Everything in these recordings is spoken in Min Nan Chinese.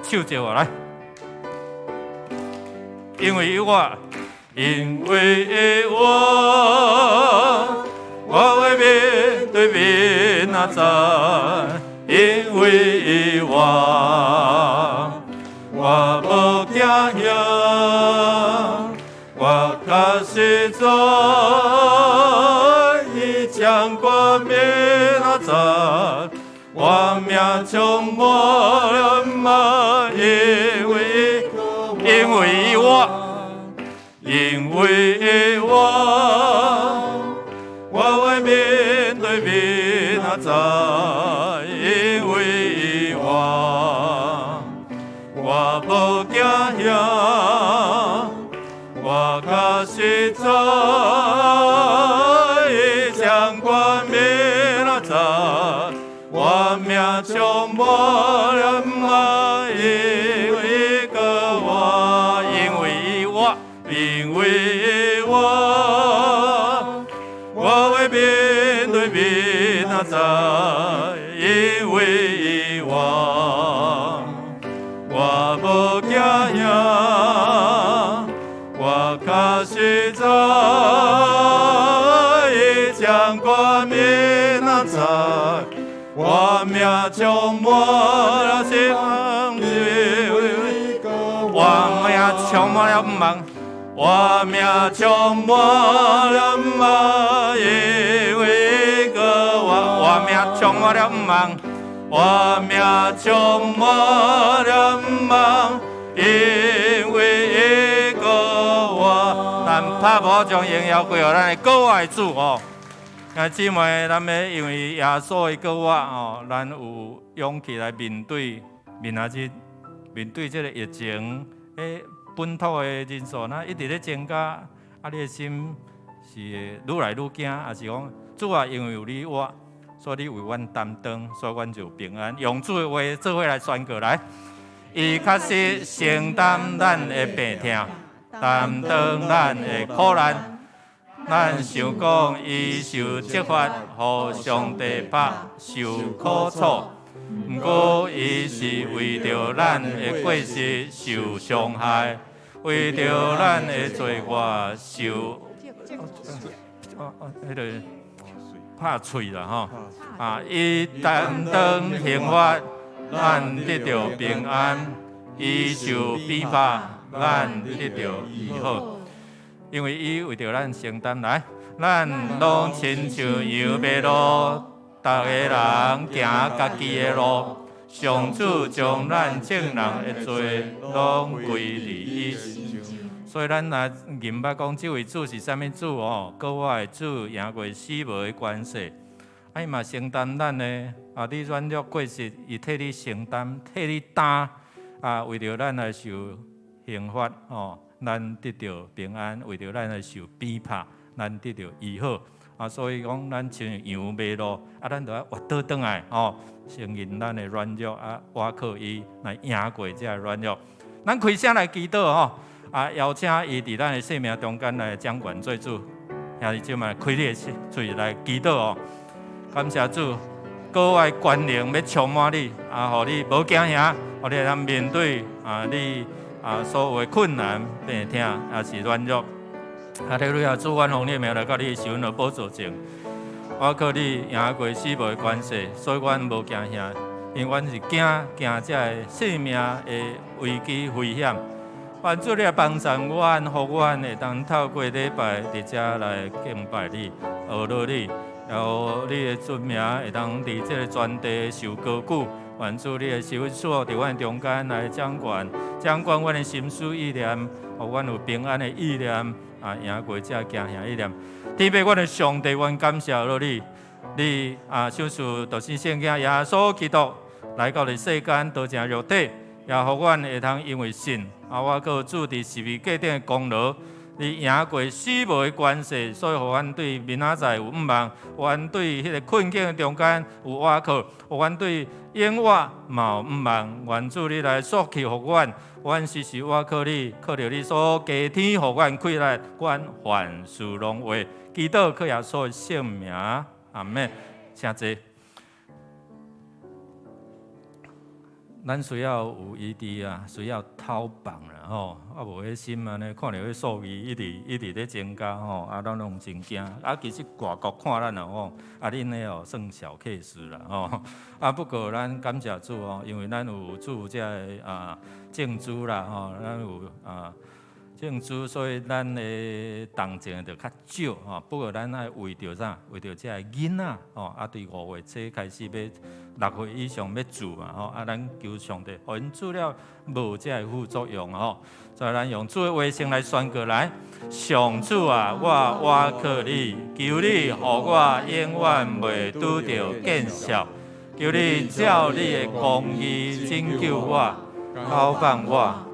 手借我來，因為我，因為我，我會面對明仔載，因為我，我無驚嚇，我確實知，伊掌管明仔載，我命充滿了望，因為我，因為我，我會面對明仔載，因為我，我無驚嚇，我確實知，伊掌管明仔載，我命充滿了望，因為個我，因為我，因為我，我會面對明仔載，因為我，我無驚嚇，我確實知，伊掌管明仔載，我命充滿了希望，我命充滿了望，我命充滿了望，因為個我，我命充滿了望，我命充滿了望，因為個我，咱拍鼓將榮耀歸予咱的國外主哦。兄姊妹，咱欲因為耶穌的過活哦，咱有勇氣來面對明仔日，面對這个疫情，本土的人數若一直咧增加，啊，你的心是會愈來愈驚，抑是講主啊，因為有你我，所以你為阮擔當，所以阮就平安。用主的話做伙來宣告來，伊確實承擔咱的病痛，擔當咱的苦難。咱想講伊受責罰，予上帝拍，受苦楚。毋過伊是為著咱的過失受傷害，為著咱的罪惡受，彼個拍碎啦吼！啊，伊擔當刑罰，咱得著平安；伊受鞭打，咱得著醫好。因為伊為著咱承擔來，咱攏親像羊迷路，逐个人行家己的路。上主將咱眾人的罪攏歸佇伊身。所以咱若明白講，這位主是啥物主哦？閣活的主贏過死亡的權勢，啊，伊嘛承擔咱的啊，你軟弱過失，伊替你承擔，替你擔啊，為著咱來受刑罰哦。咱得著平安，為著咱來受鞭拍，咱得著醫好。啊，所以講，咱親像羊迷路，啊，咱著愛倚倒轉來吼，承認咱的軟弱，啊，倚靠伊來贏過這个軟弱。咱開聲來祈禱吼，啊，邀請伊佇咱的生命中間來掌權做主。兄弟姊妹，開你的喙來祈禱哦。感謝主，閣活權能欲充滿你，啊，予你無驚嚇，予你會當面對啊，你啊所有的困難、病痛，抑是軟弱。哈利路亞，主，阮奉你的名來到你的施恩的寶座前，我靠你贏過死亡的權勢，所以阮無驚嚇，因為阮是驚驚這个生命的危機危險。願主你來幫助阮，予阮會當透過禮拜佇遮來敬拜你、學落你，然後你的尊名會當佇這个全地受高舉。願主你的施恩賜佇阮中間來掌權，掌管阮的心思意念，予阮有平安的意念，啊，贏過這驚嚇意念。天父，阮的上帝，阮感謝落你，你啊，賞賜獨生聖子耶穌基督來到這世間，道成肉體，也予阮會通因為信，啊，我閣有主佇十字架頂的功勞，你贏過死亡的權勢，所以予阮對明仔載有向望，予阮對彼个困境的中間有倚靠，予阮對永活嘛有向望。願主你來賜氣予阮，阮時時倚靠你，靠著你所加添予阮氣力，阮凡事攏會。祈禱靠耶穌的聖名，阿門。請坐。咱需要有醫治啊，需要透放啦吼，啊無彼心按呢，看著彼數字一直一直咧增加吼，啊咱攏真驚。啊其實外國看咱哦吼，啊恁彼哦算小 case 啦吼。啊不過咱感謝主哦，因為咱有主這个啊證主啦吼，咱有啊證主，所以咱的動靜就較少吼。不過咱愛為著啥？為著這个囡仔吼，啊對5月初開始欲6歲以上欲注嘛吼，啊咱求上帝，予𪜶注了無這个副作用吼。所以咱用主的話先來宣告來，上主啊，我倚靠你，求你予我永遠袂拄著見笑，求你照你的公義拯救我，敨放我，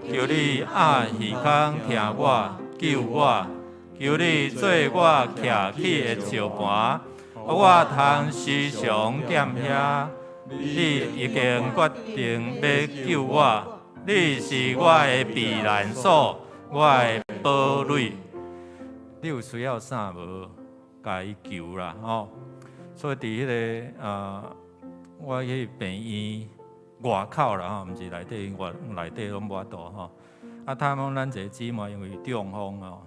求你掩耳孔聽我，救我，求你做我徛起的石磐，予我通時常踮遐。你已經決定欲救我，你是我的避難所，我的堡壘。你有需要啥無？共伊求啦吼。所以佇彼个啊，我去病院外口啦吼，毋是內底，外內底攏無法度吼。啊，探訪咱一个姊妹，因為中風哦。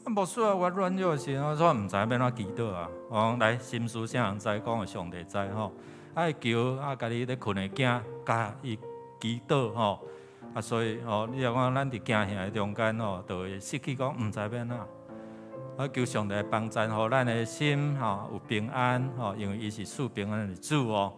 啊，牧師啊，我軟弱時，我說毋知欲按怎祈禱啊。我講來，心事啥人知，講予上帝知吼。啊，求啊，家己咧睏的囝，共伊祈禱吼。啊，所以吼，你若講咱佇驚嚇的中間吼，就會失去講毋知欲按怎。啊，求上帝幫贊，予咱的心吼有平安吼，因為伊是賜平安的主哦。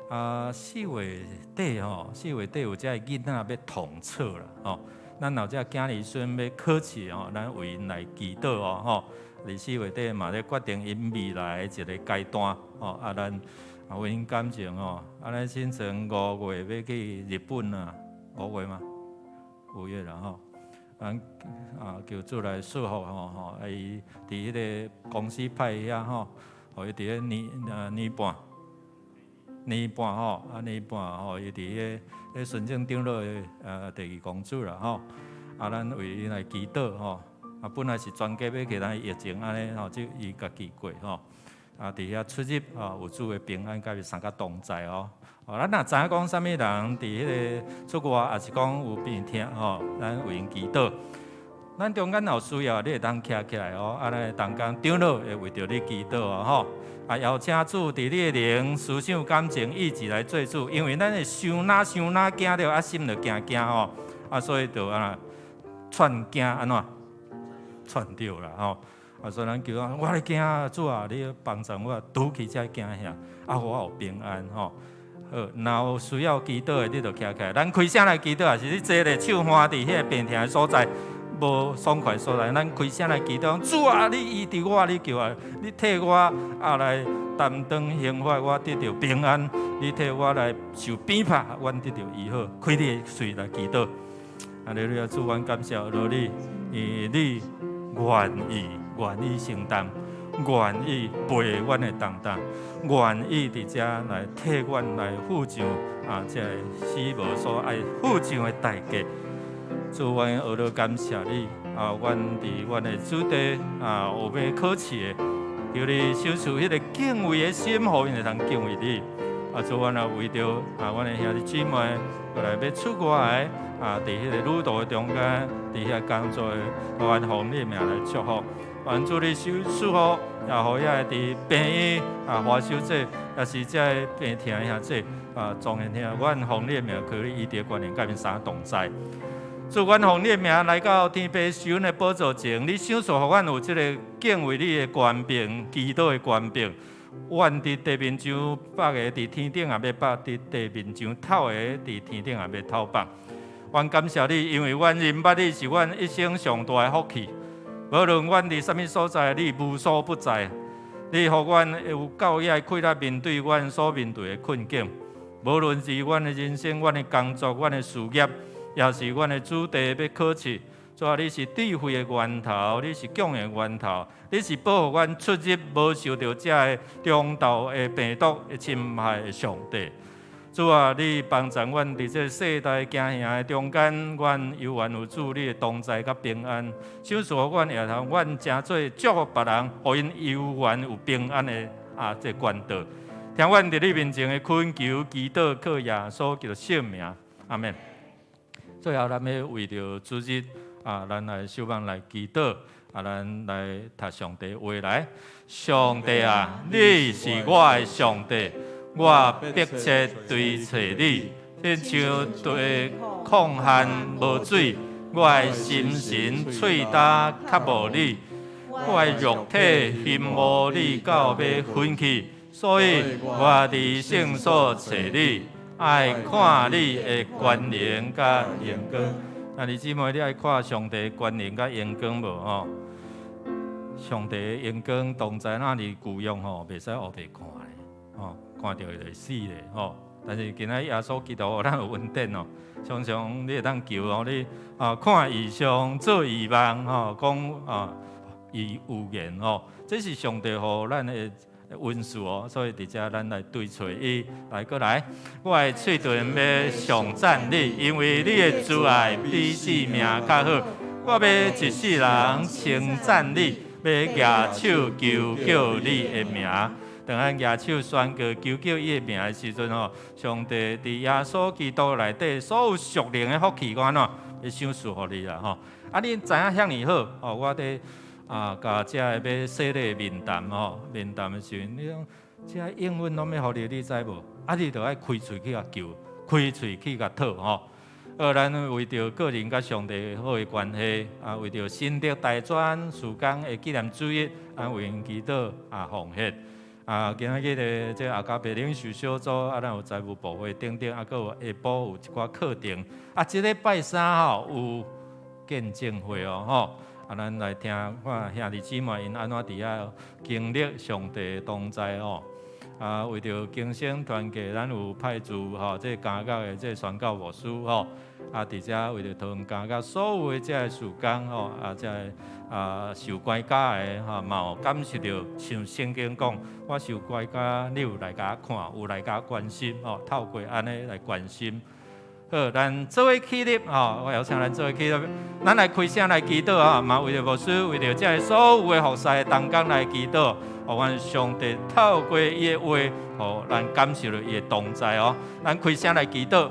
啊，4月底吼，4月底有這个囡仔欲統測啦吼。咱有這个囝兒孫欲考試吼，咱為𪜶來祈禱哦吼。佇4月底嘛咧決定𪜶未來的一个階段吼，啊，咱啊為𪜶感情吼。啊，咱新成5月欲去日本啊，5月嗎？5月啦吼。咱啊求主來賜福吼吼，啊伊佇彼个公司派遐吼，予伊佇咧年啊年半，年半吼，啊年半吼，伊佇彼个純正長老的第二公主啦吼，啊咱為𪜶來祈禱吼，啊本來是全家欲去，但疫情按呢吼，只伊家己過吼，啊佇遐出入吼，有主的平安，佮伊三個同在哦。哦，咱若知影講啥物人佇彼个出外，抑是講有病痛吼，咱為𪜶祈禱。咱中間若有需要，你會當徛起來哦，啊，咱同工長老會為著你祈禱哦，吼。啊，邀請主佇你的靈思想感情意志來做主，因為咱會傷若傷若驚著，啊心就驚驚吼，啊所以就按怎竄驚按怎竄著啦吼。啊，所以咱求講，我咧驚主啊，你幫助我除去這驚嚇，啊，予我有平安吼。好，若有需要祈禱的，你就徛起來。咱開聲來祈禱，抑是你坐咧手環佇彼个病痛的所在，無爽快所在，咱開聲來祈禱。主啊，你醫治我，你叫啊，你替我啊來擔當刑罰，我得著平安。你替我來受鞭拍，阮得著醫好。開你的喙來祈禱。哈利路亞，主，阮感謝你，因為你願意願意承擔，願意背阮的重擔，願意佇遮來替阮來付上啊，這个死無所愛付上的代價。主，阮學了感謝你啊！阮佇阮的子弟啊，學欲考試的，求你賞賜彼个敬畏的心，予𪜶會通敬畏你。啊，主，阮也為著啊，阮的兄弟姊妹過來欲出外的啊，佇彼个旅途的中間，佇遐工作的，願奉你的名來祝福。願主你賜福，也予遐個佇病院啊，華修姐，抑是這个病痛的兄弟啊，莊賢兄，阮奉你的名，求你醫治關聯，佮𪜶三同在。主，阮奉你的名來到天父施恩的寶座前，你賞賜予阮有這个敬畏你的權柄、祈禱的權柄。願佇地面上縛的，佇天頂也欲縛；佇地面上透的，佇天頂也欲透放。阮感謝你，因為阮認捌你是阮一生上大的福氣。無論阮佇啥物所在，你無所不在。你予阮有夠額的氣力面對阮所面對的困境。無論是阮的人生、阮的工作、阮的事業，抑是阮的子弟欲考試，主啊，你是智慧的源頭，你是供應的源頭，你是保護阮出入無受著這个中道的病毒的侵害的上帝。主啊，你幫助阮佇這個世代驚嚇的中間，阮猶原有主你的同在佮平安。賞賜予阮也通阮成做祝福別人，予𪜶猶原有平安的啊這个管道。聽阮佇你面前的懇求、祈禱，靠耶穌基督聖名，阿門。最後，咱欲為著主日啊，咱來守望來祈禱，啊，咱來讀上帝話來。上帝啊，你是我的上帝，我迫切追揣你，親像地曠旱無水，我的心神喙焦渴慕你，我的肉體欣慕你到欲昏去，所以我佇聖所揣你，愛看你的權能佮榮光。兄弟姊妹，你愛看上帝權能佮榮光無吼？上帝榮光同在那裡舊約吼，袂使烏白看的吼，看著就會死的吼。但是今仔耶穌基督予咱有恩典哦，常常你會當求哦，你啊看異象做異夢吼，講啊預預言吼，這是上帝予咱的恩賜哦，所以佇遮咱來追揣伊來過來，我的喙唇欲頌讚你，因為你的慈愛比性命較好。我欲一世人稱讚你，欲舉手求叫你的名。當咱舉手宣告求叫伊的名的時陣吼，上帝佇耶穌基督內底所有屬靈的福氣，我按怎欲賞賜予你啦吼。啊，你知影遐爾好哦，我佇啊，共遮个欲洗禮面談吼，面談的時陣，你講這英文攏欲予你，你知無？啊，你著愛開喙去共求，開喙去共討吼。咱為著個人佮上帝好的關係，啊，為著新竹大專事工的紀念主日，啊，為𪜶祈禱啊，奉獻。啊，今仔日的這阿加伯領袖小組，啊，咱有財務部會等等，啊，閣有下晡有一寡課程。啊，這禮拜三吼有見證會哦，吼。啊，咱來聽看兄弟姊妹𪜶按怎佇遐經歷上帝同在哦。啊，為著更新團契，咱有派駐吼，這監獄的這宣教牧師吼。啊，佇遮為著桃園監獄所有的這个事工吼，啊，這个啊受關押的吼，嘛有感受著像聖經講，我受關押，你有來共我看，有來共我關心吼，透過按呢來關心。好，咱做伙起立吼，我邀請咱做伙起立，咱來開聲來祈禱啊，嘛為著牧師，為著這个所有的服侍同工來祈禱，予阮上帝透過伊的話，予咱感受著伊的同在哦。咱開聲來祈禱。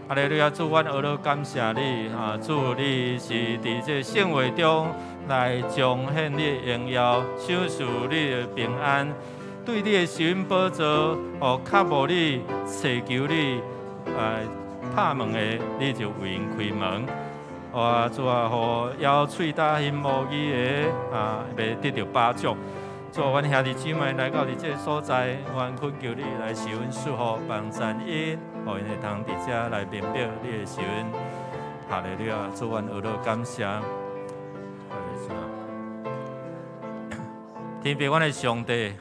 哈利路亞，主，阮呵咾感謝你啊！主，你是佇這聖會中來彰顯你的榮耀，賞賜你的平安，對你的施恩寶座，哦，渴慕你，尋求你，來拍門的，你就為𪜶開門。哇，主啊，予猶喙焦欣慕義的啊，欲得著飽足。主，阮兄弟姊妹來到佇這个所在，阮懇求你來賜阮祝福，幫贊𪜶，予𪜶會通佇遮來明白你的施恩。哈利路亞，主，阮呵咾感謝。哈利路亞。天父，阮的上帝，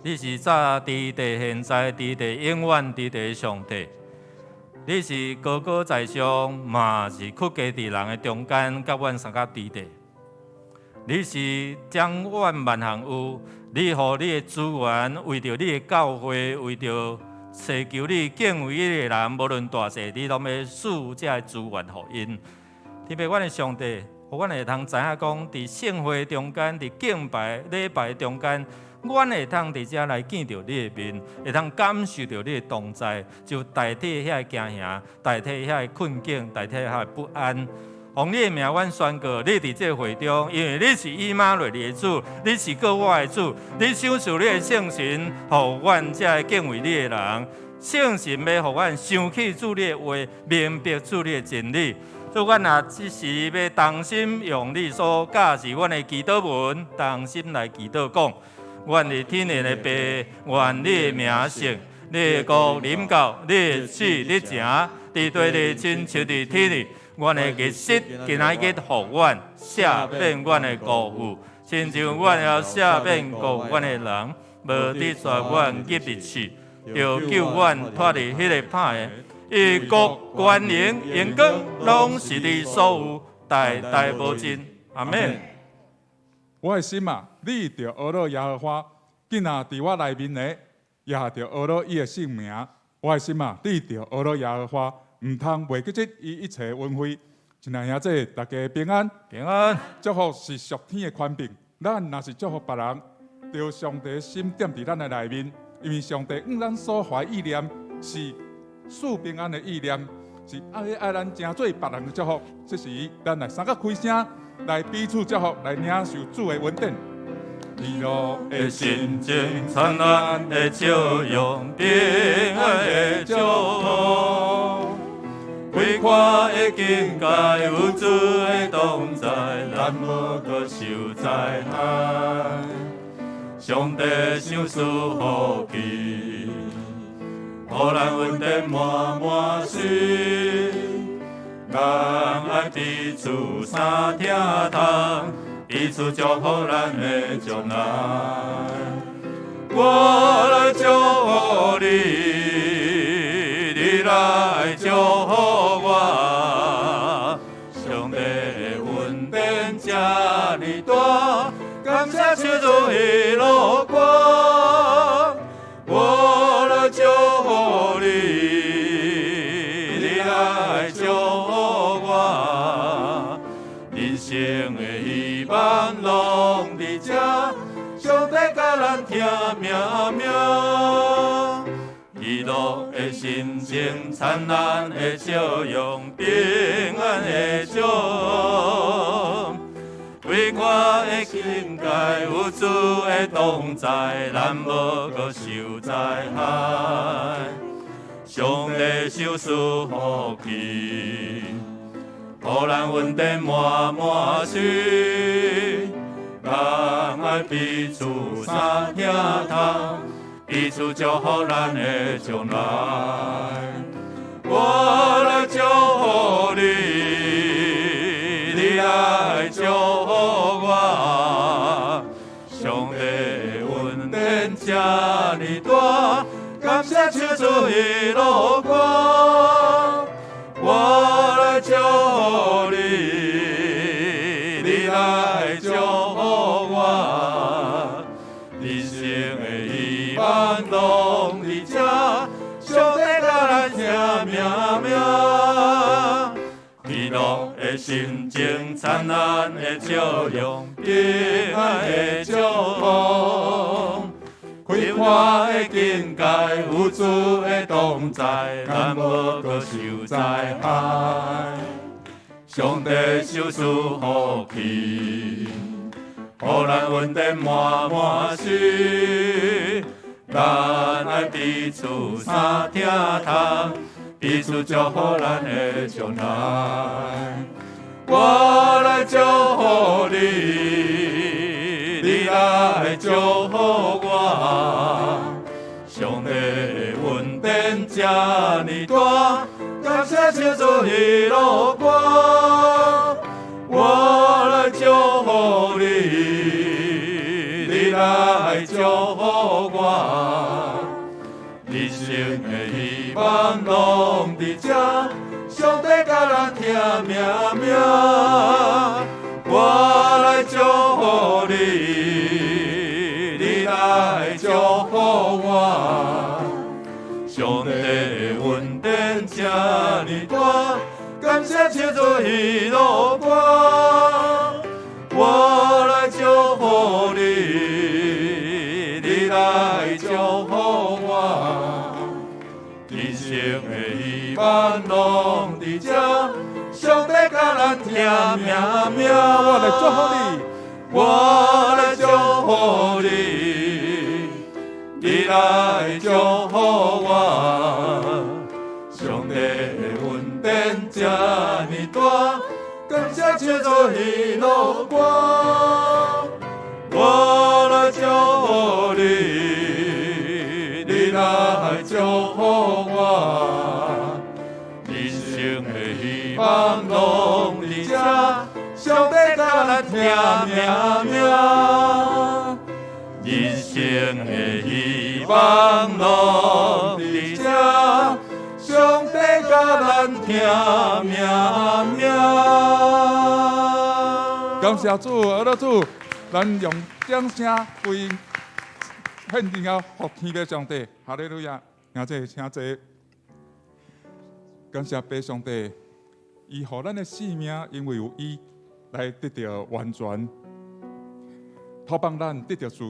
你是早佇地、現在佇地、永遠佇地的上帝。你是高高在上，嘛是屈低佇人的中間，佮阮相佮佇地。你是掌管萬項有，你予你的資源，為著你的教會，為著尋求你敬畏你的人，無論大細，你攏欲賜這个資源予𪜶。特別阮的上帝，予阮會通知影講，佇聖會中間，佇敬拜禮拜中間，阮會通佇遮來見著你的面，會通感受著你的同在，就代替遐个驚嚇，代替遐个困境，代替遐个不安。奉你的名，阮宣告，你佇這個會中，因為你是以馬內利的主，你是救我的主，你賞賜你的聖神，予阮這个敬畏你的人，聖神欲予阮想起主你的話，明白主你的真理。所以，阮若這時欲同心用你所教示阮的祈禱文，同心來祈禱講：阮佇天頂的父，願你的名聖，你的國臨到，你的旨意行，佇地裡親像佇天裡。阮的日食今仔日予阮，赦免阮的過負，親像阮也赦免過負阮的人，無得帶阮入去試，著救阮脫離彼个歹的。因國權能榮光，攏是你所有，代代無盡。阿門。我的心啊，你著呵咾耶和華，囝仔佇我內面的，也著呵咾伊的聖名。我的心啊，你著呵咾耶和華，毋通袂記得伊一切恩惠。親愛兄弟，大家平安。平安。祝福是屬天的權柄，咱若是祝福別人，著上帝心踮佇咱的內面，因為上帝向咱所懷意念是賜平安的意念，是愛愛咱成做別人的祝福。這時，咱來三個開聲，來彼此祝福，來領受主的恩典。喜樂的心情，燦爛的笑容，平安的祝福。開闊的境界，有主的同在，咱無閣受災害。上帝賞賜福氣，予咱恩典滿滿時，咱愛彼此相疼痛，彼此祝福咱的將來。我來祝福你，你來祝福我。上帝的恩典這呢大，感謝求主喜樂歌。我來祝福你，你來祝福我。人生的希望攏佇這，上帝佮咱疼命命。喜樂的心情，燦爛的笑容，平安的祝福。開闊的境界，有主的同在，咱無閣受災害。上帝賞賜福氣，予咱恩典滿滿時，咱愛彼此相疼痛，彼此祝福咱的將來。我來祝福你，你來祝福我。上帝的恩典這呢大，感謝求主喜樂歌。我來祝福你，你來祝福我。人生的希望攏佇這，上帝佮咱疼命命。喜樂的心情，燦爛的笑容，平安的祝福。開闊的境界，有主的同在，咱無閣受災害。上帝賞賜福氣，予咱恩典滿滿時，咱愛彼此相疼痛，彼此祝福咱的將來。我來祝福你，你來祝福我。上帝的恩典這呢大，感謝求主喜樂歌。我來祝福你，你來祝福我。人生的希望攏佇這，上帝佮咱疼命命。我來祝福你，你來祝福我。上帝的恩典這呢大，感謝求主喜樂歌。我來祝福你，你來祝福我。人生的希望攏佇這，上帝佮咱疼命命。我來祝福你，我來祝福你，你來祝福我。上帝的恩典這呢大，感謝求主喜樂歌。我來祝福你，你來祝福我。人生的希望攏佇這，上帝佮咱疼命命。人生的希望攏佇這，上帝佮咱疼命命。感謝主，阿樂主，咱用掌聲為獻榮耀予天父上帝，哈利路亞！兄弟，請坐。感謝父上帝，伊予咱的生命，因為有伊來得著完全，托幫咱得著自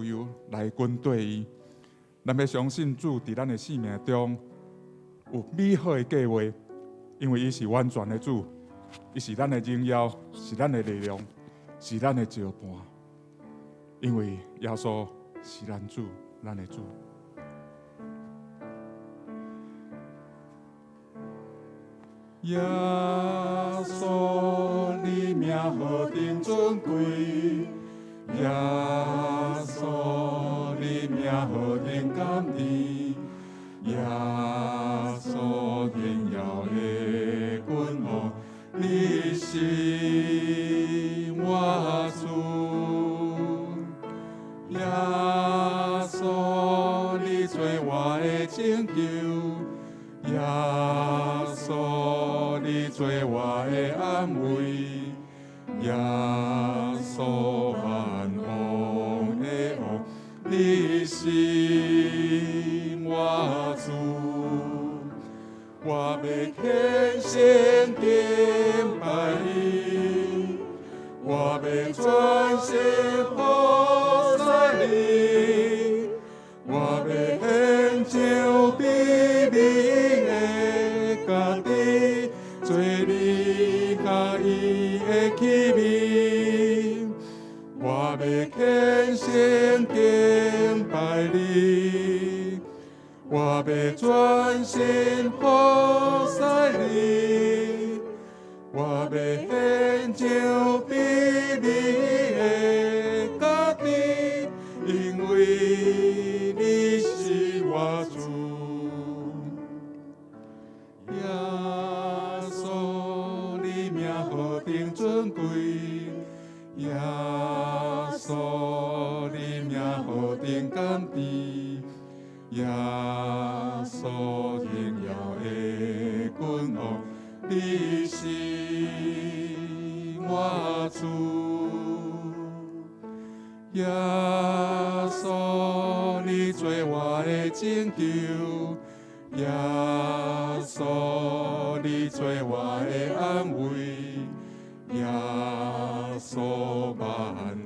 由來跟隨伊。咱欲相信主佇咱的生命中有美好的計劃，因為伊是完全的主，伊是咱的榮耀，是咱的力量，是咱的石伴。因為耶穌是咱主，咱的主。耶穌，你名何等尊貴！耶穌，你名何等甘甜！耶穌，榮耀的君王，你是我主。耶穌，你做我的拯救。耶穌，你做我的安慰。耶穌，萬王的王，你是我主。我欲虔誠敬拜你，我欲專心服侍你，我欲獻上卑微的家己，做你喜意的器皿。我欲虔誠敬拜你，我欲專心服侍你，我欲獻上卑微的家己，因為你是我主。耶穌，你名何等尊貴！耶穌，你名何等甘甜！耶穌，榮耀的君王，你是我主。耶穌，你做我的拯救。耶穌，你做我的安慰。耶穌，萬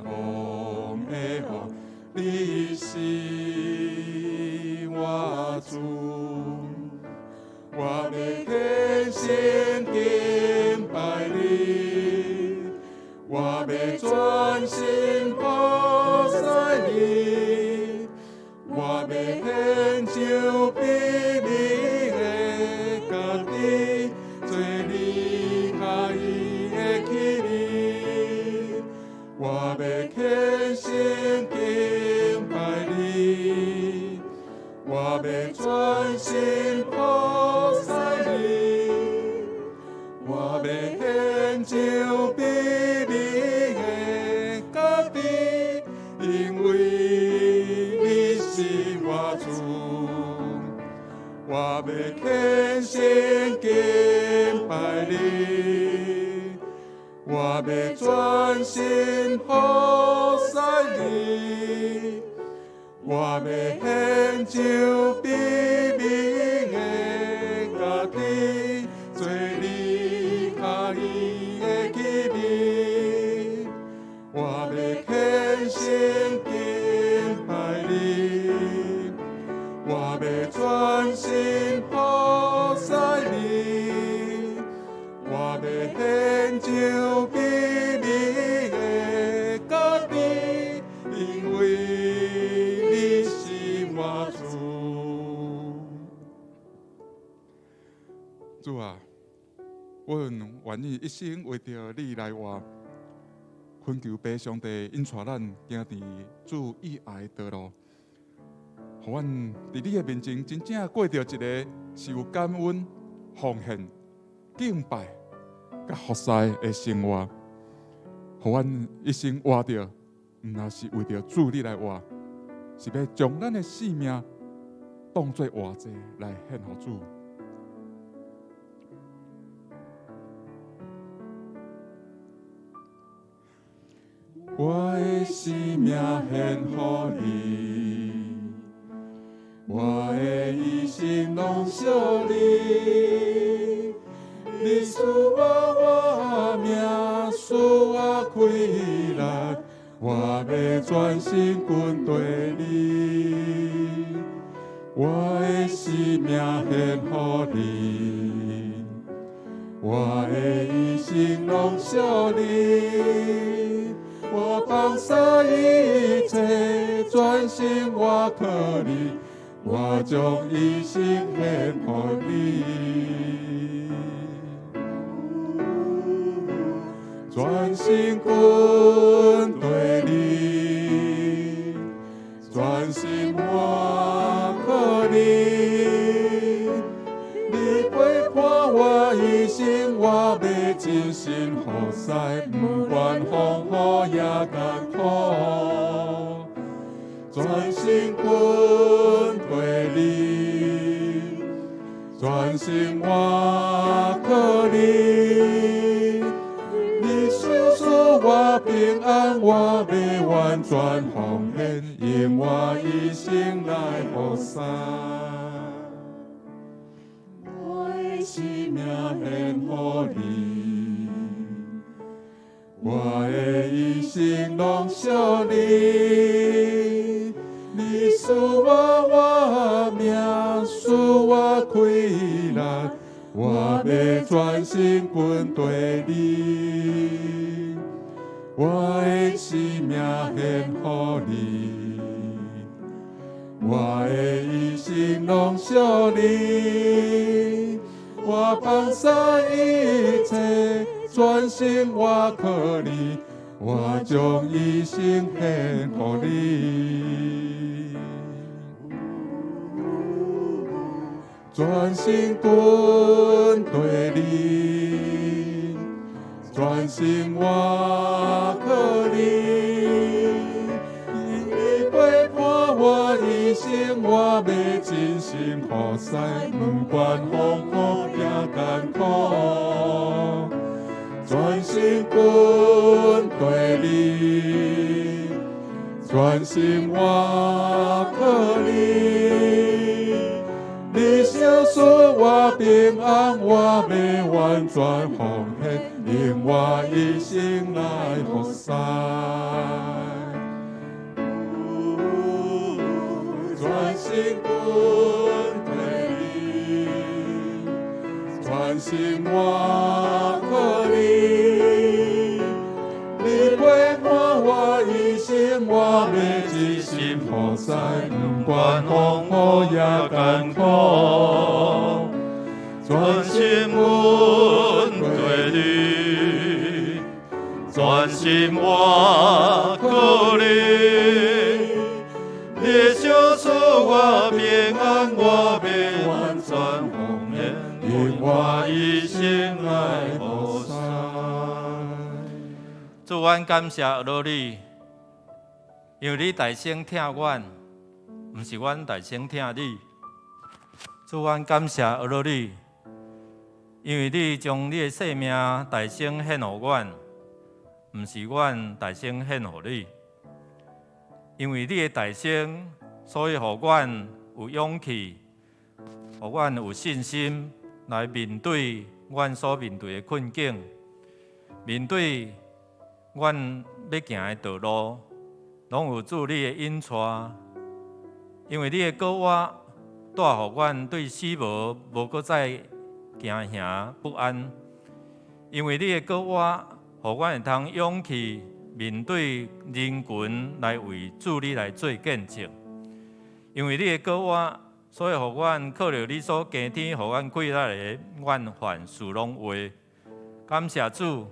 王的王，你是我主。我欲虔誠敬拜你，我欲專心服侍你，我欲獻上卑微的家己，做你喜意的器皿。我欲虔誠敬拜你，我欲專心服侍你，我欲獻上卑微的家己，因為你是我主。我欲虔誠敬拜你，我欲專心服侍你，我欲獻上卑微的家己，做你喜意的器皿。我欲虔誠敬拜你，我欲專心服侍你，我欲獻上卑微的家己，因為你是我主。主啊，阮願意一生為著你來活，懇求父上帝引帶咱行佇主意愛的道路，予阮佇你的面前真正過著一个是有感恩、奉獻、敬拜、佮服侍的生活，予阮一生活著，毋若是為著主你來活，是欲將咱的性命當做活祭來獻予主。我的生命獻予你，我的一生攏屬你。你賜我活命，賜我氣力，我欲專心跟隨你。我的生命獻予你，我的一生攏屬你，我放下一切，專心倚靠你，我將一生獻予你，專心跟隨你，專心倚靠你，你陪伴我一生，我欲盡心服侍，毋管風雨也艱苦，專心跟隨你，專心倚靠你，你賞賜我平安，我欲完全奉獻，用我一生來服侍。我的生命獻予你，我的一生攏屬你，你賜我活命，賜我氣力，我欲專心跟隨你，我的生命獻予你，我的一生攏屬你，我放下一切，專心倚靠你，我將一生獻予你，專心跟隨你，專心倚靠你，你陪伴我一生，我欲盡心服侍，毋管風雨也艱苦，專心跟隨你，專心倚靠你，你賞賜我平安，我欲完全奉獻，用我一生來服侍。專心跟隨你，專心倚靠你，你陪伴我一生，我欲盡心服侍，毋管風雨也艱苦，專心跟隨你，專心倚靠你，你賞賜我平安，我欲完全奉獻，用我一生來服侍。主，阮感謝阿你，因為你代先疼阮，毋是阮代先疼你。主，阮感謝阿你，因為你將你的性命代先獻予阮，毋是阮代先獻予你。因為你的代先，所以予阮有勇氣，予阮有信心來面對阮所面對的困境，面對阮欲行的道路，攏有主你的引帶。因為你的膏抹帶予阮對死亡無閣再驚嚇不安。因為你的膏抹，予阮會通勇氣面對人群來為主你來做見證。因為你的膏抹，所以予阮靠著你所加添，予阮氣力的，阮凡事攏會。感謝主，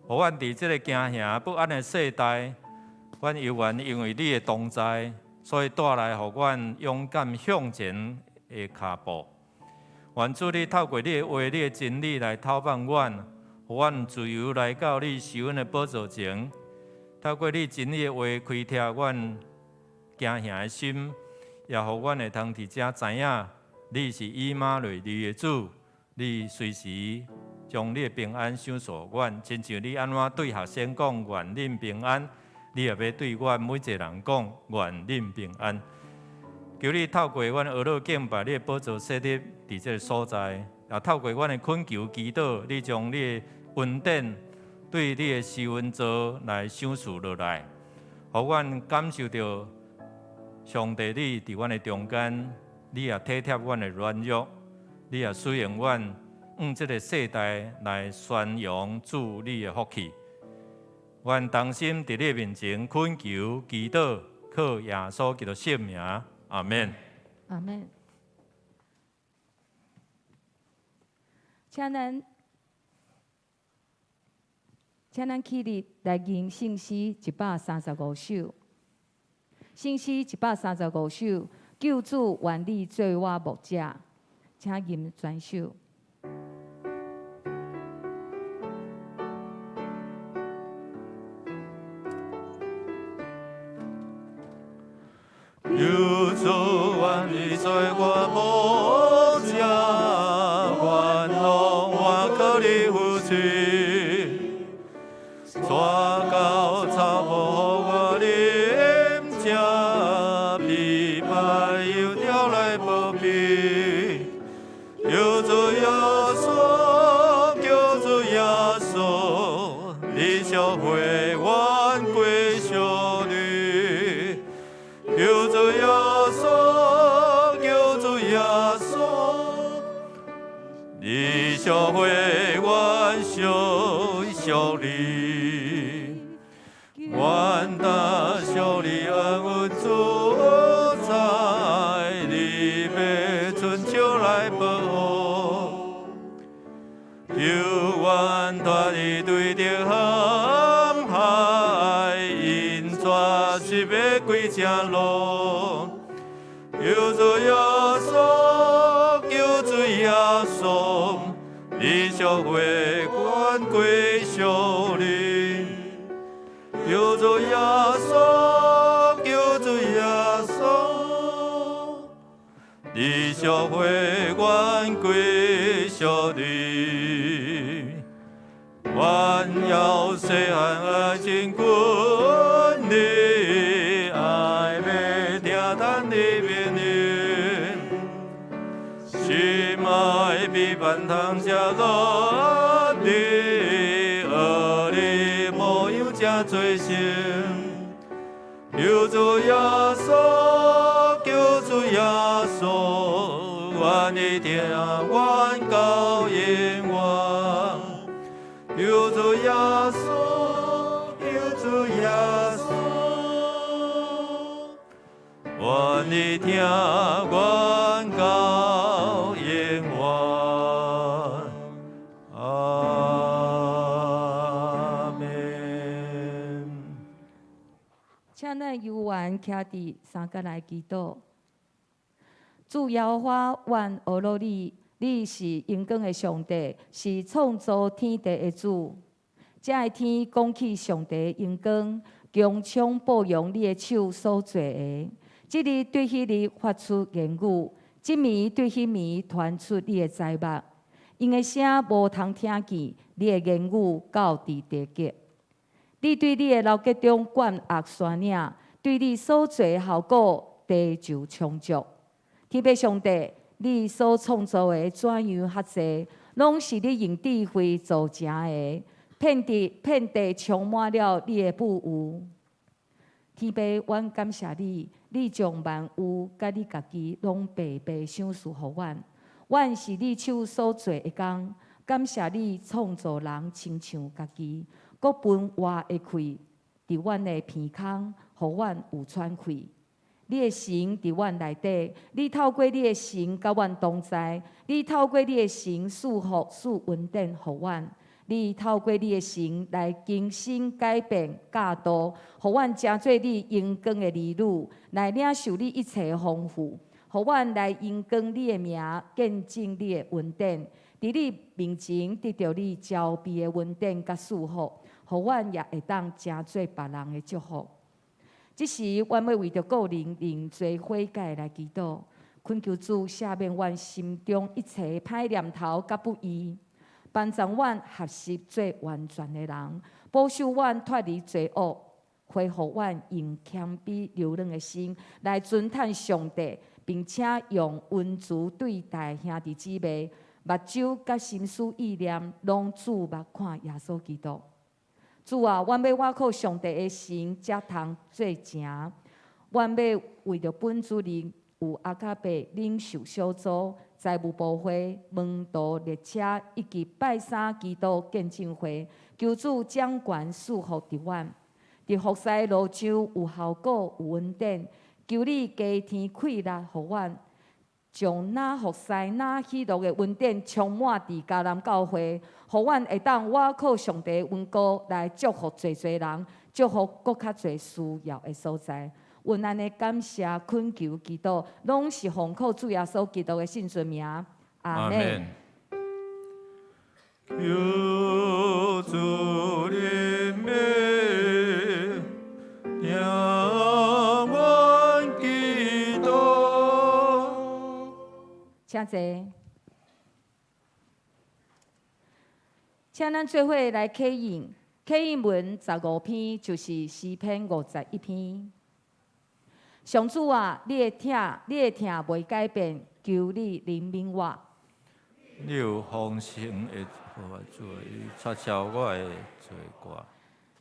予阮佇這个驚嚇不安的世代，阮猶原因為你的同在，所以帶來予阮勇敢向前的跤步。願主你透過你的話、你的真理來透放阮，予阮自由來到你施恩的寶座前。透過你真理的話開拓阮驚嚇的心，也予阮會通佇遮知影，你是以馬內利的主，你隨時將你的平安賞賜阮，親像你按怎對學生講願恁平安，你也欲對阮每一个人講願恁平安。求你透過阮學樂敬拜你的寶座設立佇這个所在，也透過阮的懇求祈禱，你將你的恩典對你的施恩座來賞賜落來，予阮感受著上帝你佇阮的中間，你也體貼阮的軟弱，你也使用阮向這个世代來宣揚主你的福氣。阮同心佇你面前懇求祈禱，靠耶穌基督聖名，阿們。阿們。請咱起立來吟聖詩135首。聖詩135首，救主願你做我牧者，請吟全首。救主願你做我牧者，願予我靠你扶持，帶到草坡予我啉食，枇杷油條來保庇。救主耶穌，救主耶穌，你小會阮歸屬你。救主耶穌，救主耶穌，你小會阮屬屬你，願得屬你恩惠主宰，你欲伸手來保護，救阮脫離對著陷害，引帶是欲歸正路。救主耶穌，救主耶穌，你小會阮歸屬你。救主耶穌，救主耶穌，你小會阮歸屬你。阮猶細漢愛親近你，愛欲聽趁你命令，心愛比凡糖食樂你，學你模樣才做成。救主耶穌，救主耶穌，願你聽阮到永遠。救主耶穌，救主耶穌，願你聽阮到永遠。阿們。請咱猶原徛佇三角來祈禱。主耶和華，阮學樂你，你是榮光的上帝，是創造天地的主。這个天講起上帝榮光，穹蒼報揚你的手所做的。這日對彼日發出言語，這暝對彼暝傳出你的災物。𪜶的聲無通聽見，你的言語到佇地極。你對你的樓閣中灌壓山嶺，對你所做的效果，地就充足。天父上帝，你所創造的怎樣較濟，攏是你用智慧造成的，遍地遍地充滿了你的富有。天父，阮感謝你，你將萬有佮你家己攏白白賞賜予阮。阮是你手所做的工，感謝你創造人親像家己，閣分活的氣佇阮的鼻孔，予阮有喘氣。你的神佇阮內底，你透過你的神佮阮同在，你透過你的神賜福賜恩典予阮，你透過你的神來更新改變教導，予阮成做你榮光的兒女，來領受你一切豐富，予阮來榮光你的名，見證你的恩典，佇你面前得著你慈悲的恩典佮賜福，予阮也會當成做別人的祝福。這時，阮欲為著個人認罪悔改來祈禱，懇求主赦免阮心中一切歹念頭佮不義，幫助阮學習做完全的人，保守阮脫離罪惡，恢復阮用謙卑柔軟的心來尊嘆上帝，並且用溫慈對待兄弟姊妹，目睭佮心思意念攏注目看耶穌基督。主啊，阮欲倚靠上帝的神，才通做成。阮欲為著本主人有阿卡伯領袖小組、財務部會、門徒列車以及拜三祈禱見證會，求主掌權賜福佇阮。佇服侍路上有效果有恩典，求你加添氣力予阮，將若服侍若喜樂的恩典充滿佇迦南教會，予阮會當倚靠上帝恩膏來祝福濟濟人，祝福閣較濟需要的所在。阮按呢感謝懇求祈禱，攏是奉靠主耶穌基督的聖尊名。阿們。求主憐憫，聽阮祈禱。請坐。請咱做伙來啟應，啟應文十五篇就是詩篇51篇。上主啊，你的疼，你的疼袂改變，求你憐憫我。你有豐盛的福主，擦消我的罪過。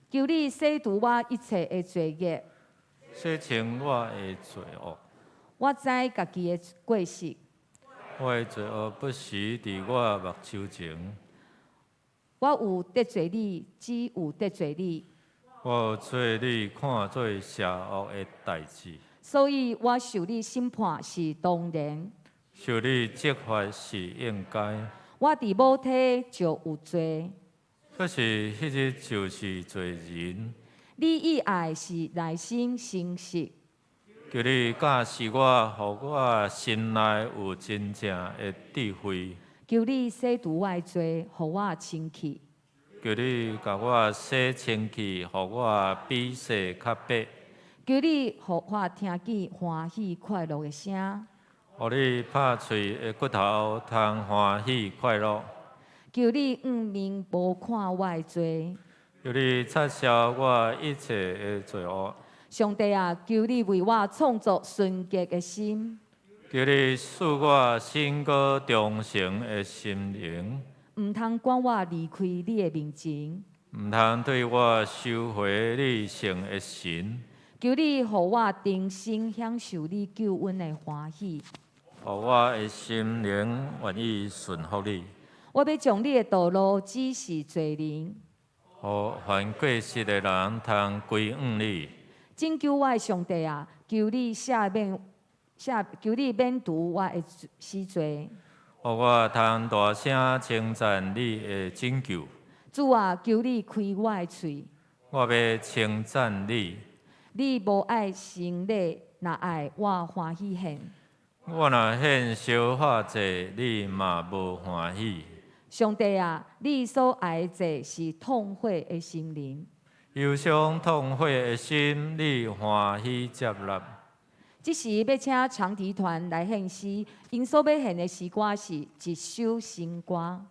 求你洗除我一切的罪孽，洗清我的罪惡。我知家己的過失。我的罪惡不時佇我目睭前。我有得罪你，只有得罪你。我有做你看做邪惡的代誌。所以我受你審判是當然，受你責罰是應該。我佇母體就有罪，可是彼日就是罪人。你意愛是內心誠實。求你教示我，予我心內有真正的智慧。求你洗除我的罪，予我清氣。求你共我洗清氣，予我比雪較白。求你予我聽見歡喜快樂的聲，予你拍碎的骨頭通歡喜快樂。求你掩面無看我的罪，求你擦消我一切的罪惡。上帝啊，求你為我創造純潔的心，求你賜我新閣忠誠的心靈。毋通趕我離開你的面前，毋通對我收回你聖的神。求你予我重新享受你救恩的歡喜，予我的心靈願意順服你。我欲將你的道路指示罪人，予犯過失的人通歸向你。拯救我的上帝啊，求你赦免，赦求你免除我的死罪。予我通大聲稱讚你的拯救。主啊，求你開我的喙，我欲稱讚你。你無愛牲禮，若愛我歡喜獻。我若獻燒化祭，你嘛無歡喜。上帝啊，你所愛的祭是痛悔的心靈。憂傷痛悔的心，你歡喜接納。這時欲請長笛團來獻詩，𪜶所欲獻的詩歌是一首新歌。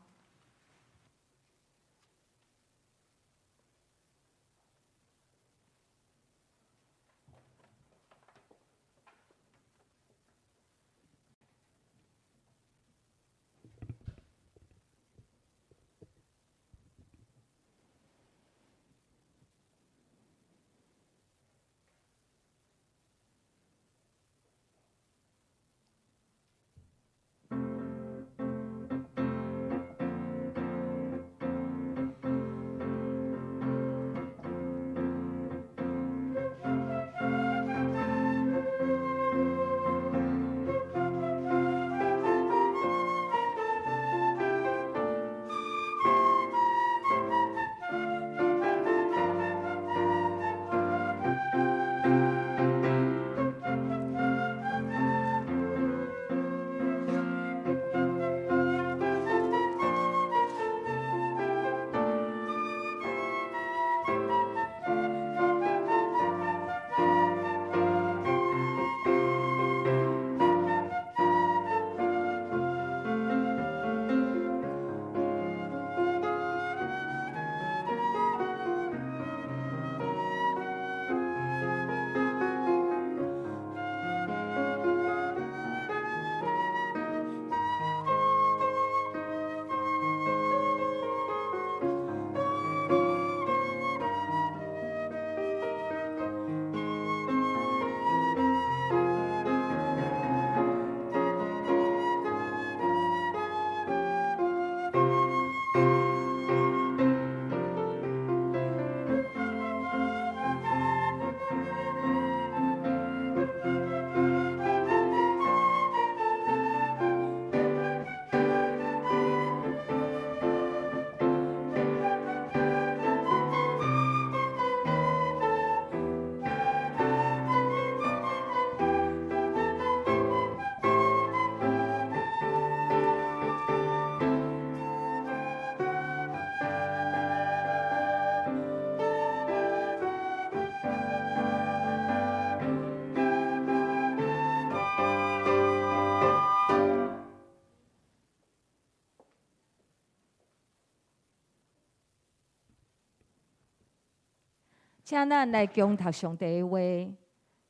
請咱來恭讀上帝的話，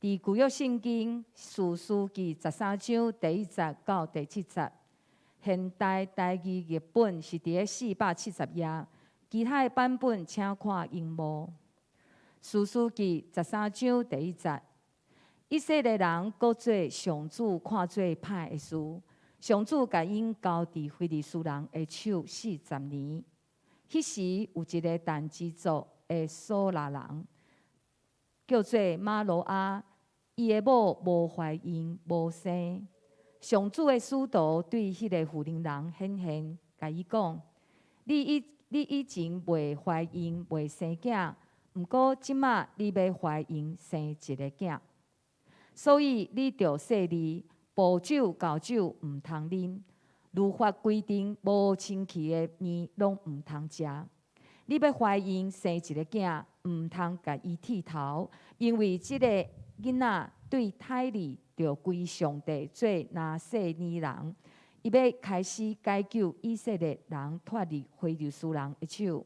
佇舊約聖經士師記十三章第一節到第七節。現代台語譯本是佇咧470頁，其他的版本請看螢幕。士師記十三章第一節，以色列人閣做上主看做歹的事，上主共𪜶交佇非利士人的手四十年。彼時有一个但支族的瑣拉人，叫做瑪挪亞，伊的某無懷孕無生。上主的使徒對彼个婦人人顯現，共伊講：你以前未懷孕未生囝，毋過這馬你欲懷孕生一个囝，所以你著細膩，薄酒厚酒毋通啉，律法規定無清氣的麵攏毋通食。你欲懷孕生一个囝，毋通共伊剃頭，因為這个囡仔對胎裡著歸上帝做拿細耳人，伊欲開始解救以色列人脫離非利士人的手。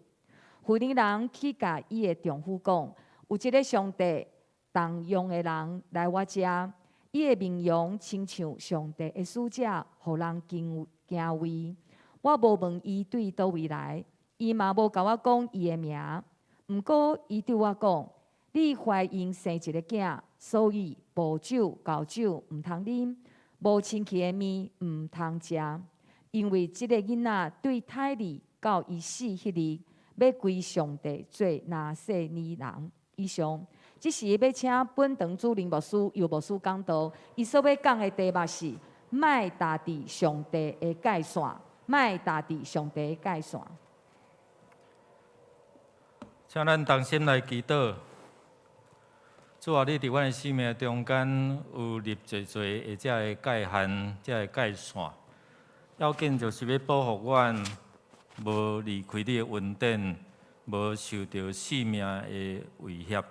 婦人人去共伊的丈夫講：有一个上帝重用的人來我遮，伊的面容親像上帝的使者，予人驚敬畏。我無問伊對佗位來，伊嘛無共我講伊的名。毋過伊對我講：你懷孕生一个囝，所以薄酒厚酒毋通啉，無清氣的麵毋通食，因為這个囡仔對胎裡到伊死彼日，欲歸上帝做拿細耳人。以上，這時欲請本堂主任牧師游牧師講道，伊所欲講的題目是：莫踏佇上帝的界線，莫踏佇上帝的界線。請咱同心來祈禱。主啊，你佇阮的生命中間有立濟濟的這个界限、這个界線，要緊就是欲保護阮，無離開你的恩典，無受著性命的威脅。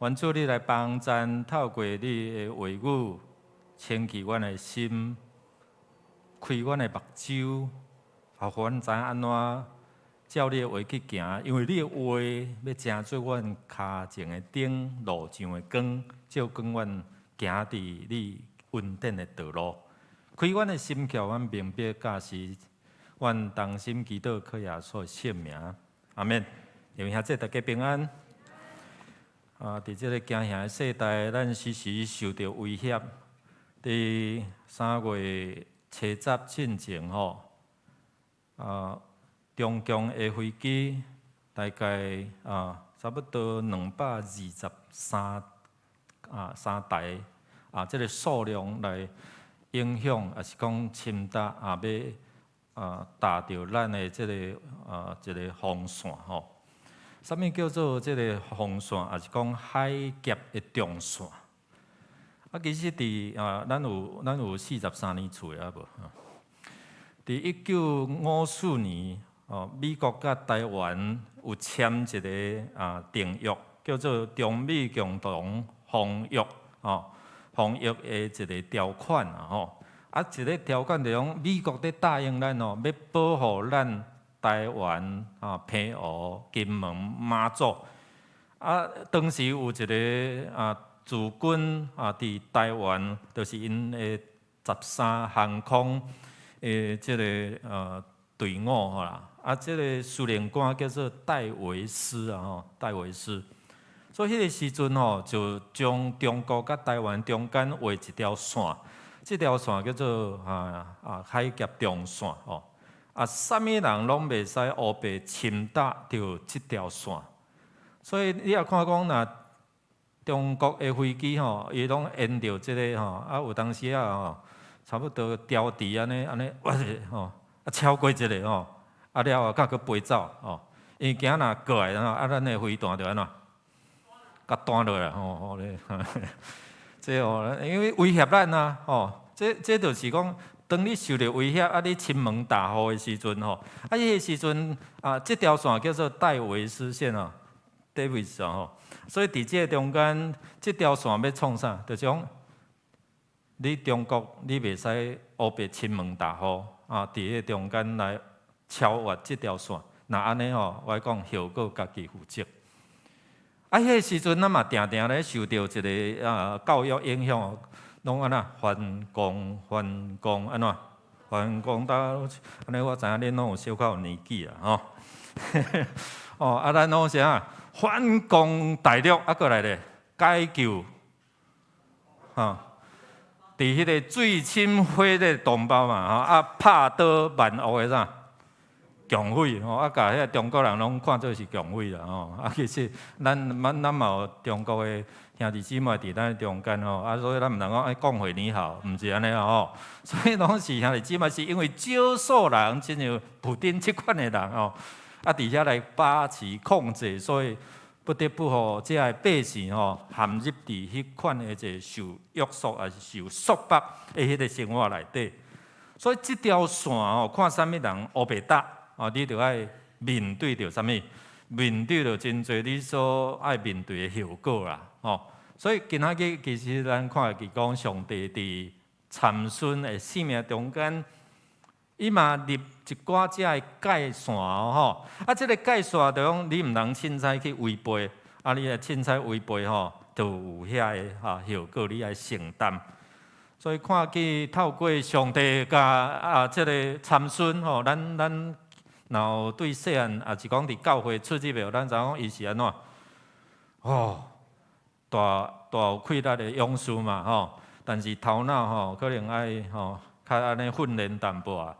願主你來幫贊，透過你的話語，清氣阮的心，開阮的目睭，予阮知影按怎照你的話去行，因為你的話欲成做阮跤前的燈，路上的光，照光阮行佇你恩典的道路。開阮的心竅，阮明白教示，阮同心祈禱，靠耶穌的聖名，阿們。弟兄姊妹大家平安。啊，佇這个驚嚇的世代，咱時時受著威脅。佇3月70進前吼，啊，中共的飛機大概啊，差不多223啊三台啊，這个數量來影響，抑是講侵襲啊，欲啊踏著咱的這个啊一个防線吼。啥物叫做這个防線，抑是講海峽的中線？啊，其實佇啊，咱有43年厝的啊無？佇1954年，哦，美國佮台灣有簽一个啊訂約，叫做《中美共同防禦》哦，防禦的一个條款啊吼。啊，一个條款就講美國咧答應咱哦，欲保護咱台灣啊、澎湖、金門、馬祖。啊，當時有一个啊駐軍啊，佇台灣，就是𪜶的13航空的這个隊伍吼啦。啊，這个司令官叫做戴維斯啊吼，戴維斯。所以彼个時陣吼，就將中國佮台灣中間畫一條線，這條線叫做啊海峽中線吼。啊，啥物人攏袂使烏白侵踏著這條線。所以你也看講，若中國的飛機吼，伊攏沿著這个吼，啊有當時啊吼，差不多調佇按呢按呢，哇吼，啊超過一个吼，啊了後才閣飛走吼，因為驚若過來吼，啊咱的飛彈就按怎，共彈落來吼吼咧，這吼，因為威脅咱啊吼，這就是講，當你受著威脅，啊你侵門踏戶的時陣吼，啊彼个時陣啊，這條線叫做戴維斯線哦，Davis 吼，所以佇這个中間，這條線欲創啥？就是講，你中國你袂使烏白侵門踏戶啊，佇彼个中間來超越這條線，若按呢吼，我講後果家己負責。彼个時陣咱嘛定定咧受著一个教育影響，攏按怎反攻反攻按怎反攻到按呢？我知影恁攏有小可有年紀啦吼。哦，咱攏啥？反攻大陸啊，閣來咧解救，吼，佇彼个水深火熱同胞嘛，吼，拍倒萬惡的啥？共匪吼，共彼个中國人攏看做是共匪啦吼，其實咱嘛有中國的兄弟姊妹佇咱中間吼，所以咱毋通講欸共匪你好，毋是按呢吼，所以攏是兄弟姊妹，是因為少數人，親像普丁這款的人吼，佇遐來把持控制，所以不得不予這个百姓吼陷入佇彼款的一个受約束，抑是受束縛的彼个生活內底。所以這條線吼，看啥物人烏白搭。你著愛面對著啥物？面對著真濟你所愛面對的後果啦，吼。所以今仔日其實咱看見講上帝佇參孫的生命中間，伊嘛立一寡這个界線吼。這个界線就講你毋通凊彩去違背，你若凊彩違背吼，就有遐个後果你愛承擔。所以看見透過上帝共這个參孫吼，咱然後對細漢，抑是講佇教會出入的，咱知影講伊是按怎？哦，大大有氣力的勇士嘛，吼。但是頭腦吼，可能愛吼較按呢訓練淡薄仔。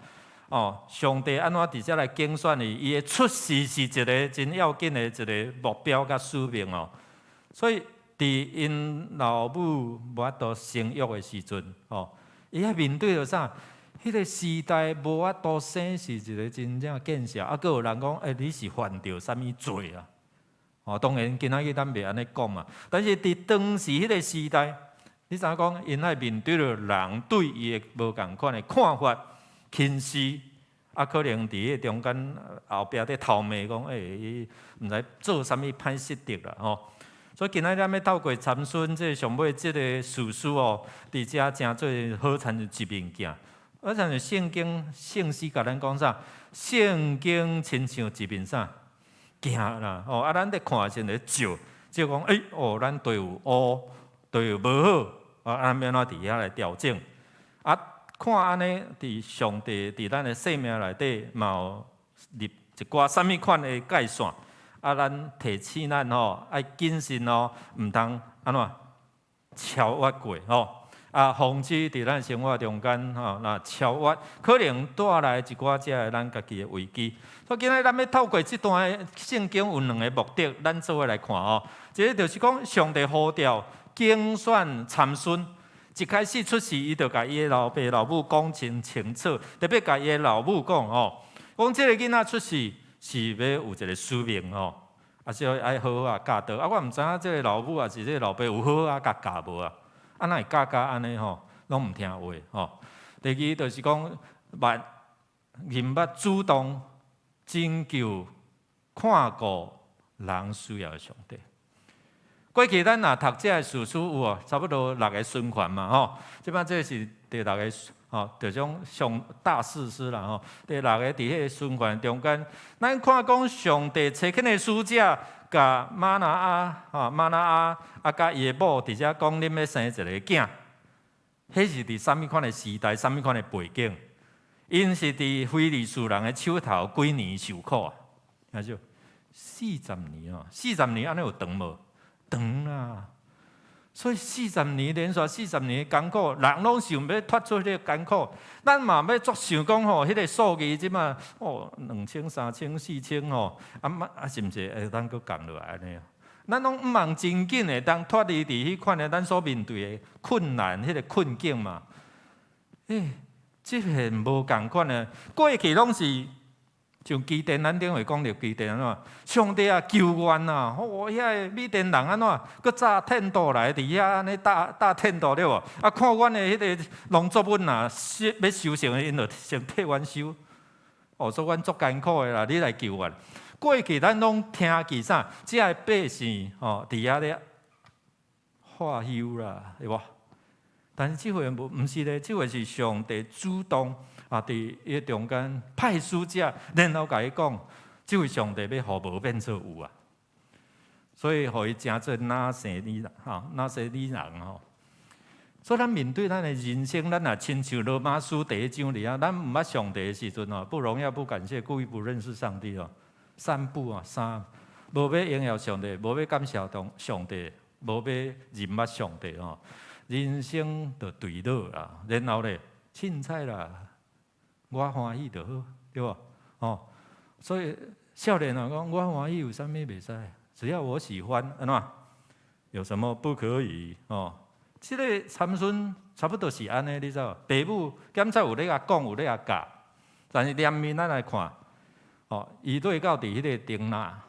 哦，上帝按怎佇遮來揀選伊？伊的出世是一个真要緊的一个目標佮使命哦。所以佇𪜶老母無法度生育的時陣，吼，伊愛面對著啥？彼个時代無法度生是一个真正見笑，閣有人講，欸，你是犯著啥物罪啊？哦，當然今仔日咱袂按呢講嘛。但是佇當時彼个時代，你知影講，𪜶愛面對著人對伊的無仝款的看法、輕視，可能佇彼个中間後壁咧偷罵講，欸，伊毋知做啥物歹失德啦，吼。所以今仔日咱欲透過參孫這上尾這个士師哦，佇遮成做好親像一面鏡。好親像聖經聖詩共咱講啥？聖經親像一面啥鏡啦？哦，咱咧看的時陣咧照，照講，欸，哦，咱佗有烏，佗有無好，咱欲按怎佇遐來調整？看按呢，佇上帝佇咱的生命內底嘛有立一寡啥物款的界線？咱提醒咱吼，愛謹慎哦，毋通按怎超越過吼。防止佇咱生活中間吼，若超越，可能帶來一寡這个咱家己的危機。所以今仔日咱欲透過這段聖經有兩个目的，咱做伙來看吼。一个就是講上帝呼召揀選參孫，一開始出世，伊就共伊的老爸老母講真清楚，特別共伊的老母講吼，講這个囡仔出世是欲有一个使命吼，所以愛好好仔教導。我毋知影這个老母抑是這个老爸有好好仔共教無啊？哪會教甲按呢吼，攏毋聽話吼。第二就是講，捌認捌主動拯救看顧人需要的上帝。過去咱若讀這个士師有哦，差不多六个循環嘛吼。這擺這是第六个吼，就種上大士師啦吼。第六个佇彼个循環中間，咱看講上帝差遣的使者，共瑪挪亞吼，瑪挪亞共伊的某佇遮講，恁欲生一个囝，彼是佇啥物款的時代，啥物款的背景？𪜶是佇非利士人的手頭幾年受苦啊？聽著，四十年哦，四十年按呢有長無？長啊！所以四十年連續四十年艱苦，人攏想欲脫出彼个艱苦。咱嘛欲足想講吼，彼个數字這馬哦，2000、3000、4000吼，嘛是毋是會當閣降落來按呢？咱攏毋茫真緊會當脫離佇彼款的咱所面對的困難、彼个困境嘛？欸，這個無仝款的，過去攏是像基甸，咱頂回講著基甸按怎？上帝啊，救阮啊！哦，遐个米甸人按怎？閣紮天道來佇遐按呢搭搭天道對無？看阮的彼个農作物若欲收成的，𪜶就先替阮收。哦，所以阮足艱苦的啦，你來救阮。過去咱攏聽見啥？這个百姓吼，佇遐咧發憂啦，對無？但是這回無，毋是咧，這回是上帝主動佇伊中間派使者，然後共伊講，這位上帝欲予無變做有啊。所以予伊稱做拿細耳人，吼，拿細耳人吼。所以咱面對咱的人生，咱若親像羅馬書第一章裡啊，咱毋捌上帝的時陣吼，不榮耀不感謝，故意不認識上帝哦。三不啊，三，無欲榮耀上帝，無欲感謝上帝，無欲認捌上帝吼。人生就墜落啦，然後咧，凊彩啦，我歡喜就好，對無？吼，所以少年人講我歡喜有啥物袂使？只要我喜歡，按怎？有什麼不可以？哦，這個參孫差不多是按呢，你知無？爸母檢查有咧共講，有咧共教，但是連面咱來看，哦，伊對到佇彼個亭拿，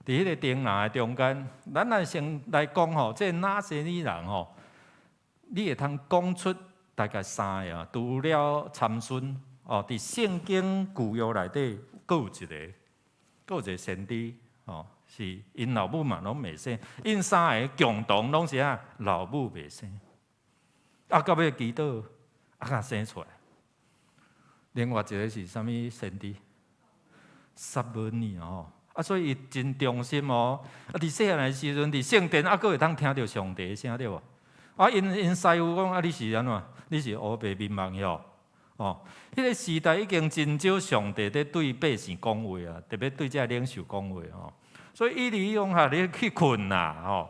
佇彼個亭拿的中間，咱來先來講吼，這個拿細耳人吼，你會通講出大概三個啊，除了參孫，哦，佇聖經舊約內底，閣有一個，閣有一個先知，哦。是𪜶老母嘛攏袂生，𪜶三个共同攏是啥？老母袂生，啊，到尾祈禱，啊，才生出來。另外一個是啥物先知？撒母耳哦，啊，所以伊真忠心哦。啊，佇細漢的時陣，佇聖殿啊，閣會當聽著上帝的聲對無？啊，𪜶師傅講啊，你是按怎？你是烏白面盲喲？哦，彼個時代已經真少上帝佇對百姓講話啊，特別對這領袖講話吼。所以以利伊講哈，你去睏啦吼！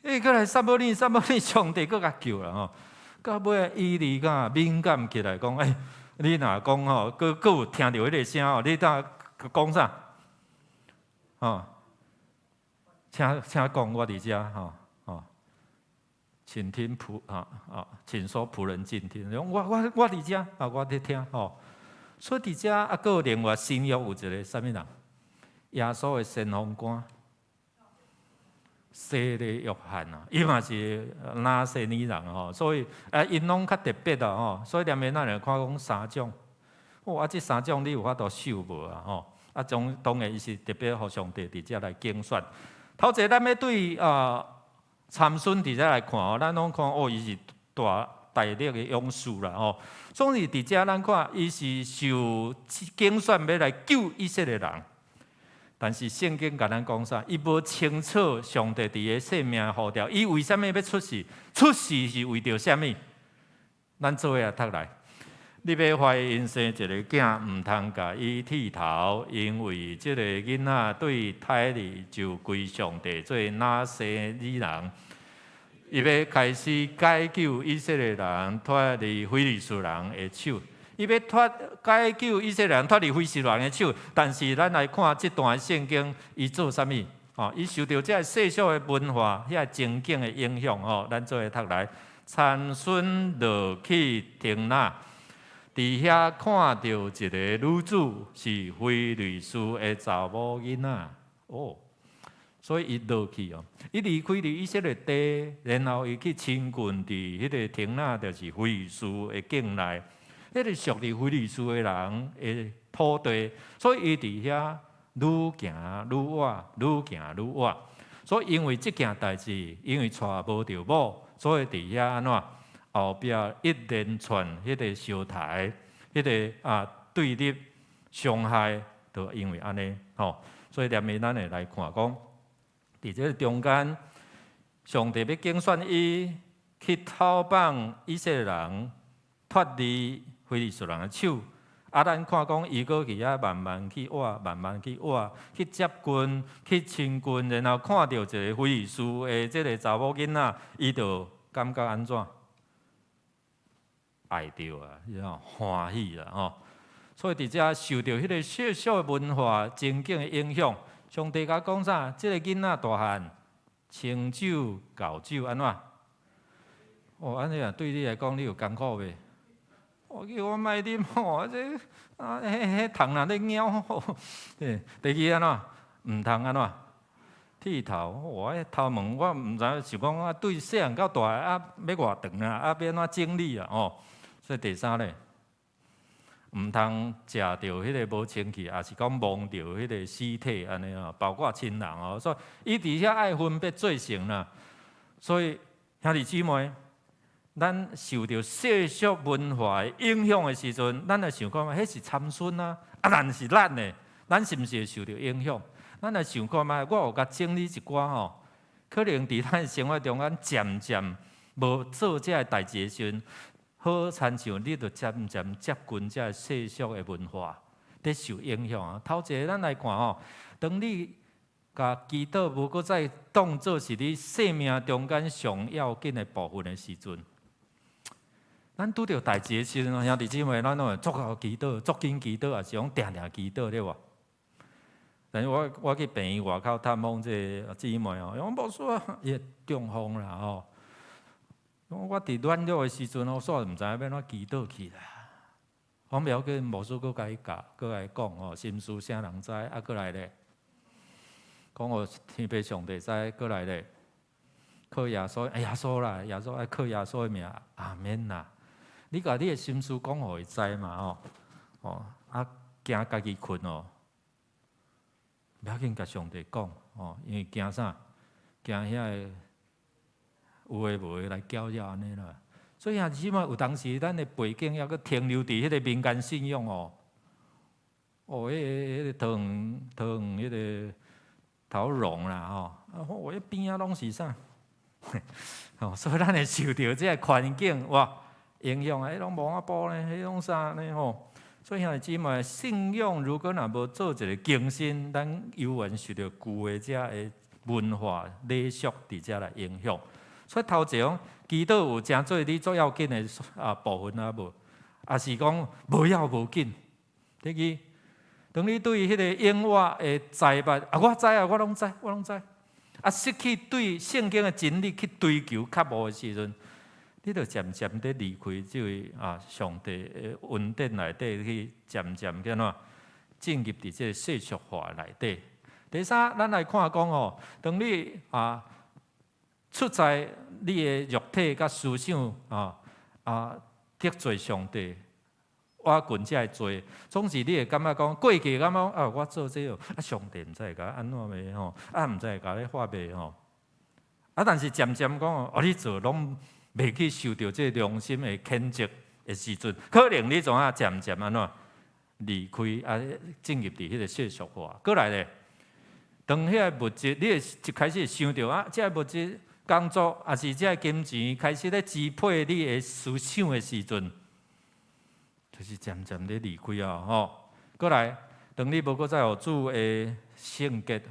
伊閣來撒母耳，撒母耳上帝閣共叫啦吼。到尾以利敢敏感起來講，欸，你若講吼，閣閣有聽著彼个聲吼，你當講啥？吼，請講，我佇遮吼吼，請聽僕啊啊，請說僕人靜聽。我佇遮啊，我佇聽吼。所以佇遮啊，閣有另外新約有一個啥物人？耶穌的先鋒官，洗禮約翰啊，伊嘛是拿細耳人吼，所以啊，𪜶攏較特別啊吼，所以連面咱來看講三種，哦啊，這三種你有法度受無啊吼？啊，總當然伊是特別予上帝佇遮來揀選。頭一個咱欲對啊參孫佇遮來看哦，咱攏看哦，伊是大大力的勇士啦吼。總是佇遮咱看，伊是受揀選欲來救以色列人。但是聖經共咱講啥？伊無清楚上帝佇伊生命的呼召，伊為啥物欲出世？出世是為著啥物？咱做伙來讀來。你欲懷孕生一个囝，毋通共伊剃頭，因為這个囡仔對胎裡就歸上帝做拿細耳人。伊欲開始解救以色列人脫離非利士人的手。伊欲脫解救以色列人脫離非利士人的手，但是咱來看這段聖經，伊做啥物？哦，伊受著這个世俗的文化、遐情景的影響。哦，咱做伙讀來，參孫落去亭拿，佇遐看著一个女子是非利士的查某囡仔。哦，所以伊落去哦，伊離開佇以色列地，然後伊去親近佇彼个亭拿，就是非利士的境內。彼個屬佇非利士的人的土地，所以伊佇遐愈行愈倚，愈行愈倚。所以因為這件代誌，因為娶無著某，所以佇遐按怎後壁一連串彼個相刣，彼個啊對立傷害，都因為按呢吼。所以連面咱會來看講，佇這個中間，上帝欲揀選伊去討放以色列人脫離非利士人的手，啊，咱看講伊閣去遐慢慢去倚，慢慢去倚，去接近，去親近，然後看著一个非利士的這个查某囡仔，伊就感覺按怎？愛著啊，你知影歡喜啦吼。所以佇遮受著彼個世俗文化情景的影響，上帝共講啥？這个囡仔大漢，清酒厚酒按怎？哦，按呢啊，對你來講，你有艱苦袂？我叫我莫啉吼，這啊，彼蟲若咧咬吼。對，第二按怎？毋通按怎？剃頭，我彼頭毛我毋知想講啊，對細漢到大啊，欲偌長啊，啊，欲按怎整理啊？吼，所以第三咧，毋通食著彼个無清氣，抑是講摸著彼个屍體按呢啊，包括親人哦。所以伊佇遐愛分別做聖啦。所以兄弟姊妹，咱受著世俗文化的影響的時陣，咱來想講，彼是參孫啊，啊，咱是咱的，咱是毋是會受著影響？咱來想看覓，我有共整理一寡吼，可能佇咱生活中間漸漸無做這个代誌的時陣，好親像你著漸漸接近這个世俗的文化，佇受影響啊。頭一个咱來看吼，當你共祈禱無閣再當做是你生命中間上要緊的部分的時陣，咱拄著代誌的時陣，兄弟姊妹，咱攏會足𠢕祈禱，足緊祈禱，抑是講定定祈禱，對無？但是我去病院外口探訪這個姊妹哦，伊講牧師啊，伊會中風啦吼。我佇軟弱的時陣，我煞毋知影欲按怎祈禱起來。我袂要緊，牧師閣共伊教，閣共伊講吼，心事啥人知？啊，閣來咧，講予天父上帝知，閣來咧，靠耶穌，欸，耶穌啦，耶穌愛靠耶穌的名，阿們啦。你共你的心事講予伊知嘛吼，哦，啊，驚家己睏哦，袂要緊，共上帝講哦，因為驚啥？驚遐个有的無的來攪擾按呢啦。所以啊，起碼有當時咱的背景猶閣停留佇彼个民間信仰哦，哦，彼个桃園桃園彼个頭龍啦吼，啊，我彼邊仔攏是啥？哦，所以咱會受著這个環境哇影響啊，彼攏墓仔埔呢，彼攏啥呢吼？所以兄弟姊妹，信仰如果若無做一个更新，咱猶原受著舊的這个文化禮俗佇遮來影響。所以頭一講，祈禱有誠做你最要緊的啊部分啊無？抑是講無要無緊？第二，當你對彼个永活的財物啊，我知啊，我攏知，我攏知。啊，失去對聖經的真理去追求渴慕的時陣，你就漸漸佇離開這位啊上帝的恩典內底去漸漸按怎進入佇這个世俗化內底。第三，咱來看講吼，當你啊出在你的肉體佮思想啊啊得罪上帝，倚近這个罪，總是你會感覺講過去感覺啊，我做這个啊，上帝毋知會共按怎袂吼，啊毋知會共你發袂吼，啊但是漸漸講哦，你做攏袂去受著這个良心的譴責的時陣，可能你怎啊漸漸按怎離開啊，進入佇彼个世俗化。閣來咧，當彼个物質，你會一開始想著啊，這个物質工作，抑是這个金錢開始咧支配你的思想的時陣，就是漸漸咧離開啊吼。閣來，當你無閣再予主的聖潔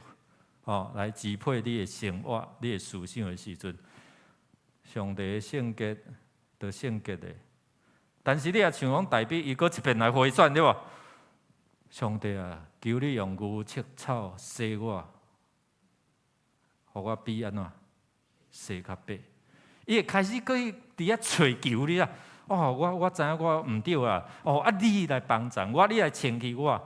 吼來支配你的生活、你的思想的時陣，上帝的聖潔就聖潔的。但是你若像講大衛，伊閣一遍來回轉對無？上帝啊，求你用牛溼草洗我，予我比按怎洗較白。伊會開始閣去佇遐揣求你啊！哦，我知影我毋對啊！哦，啊你來幫助我，你來清氣我。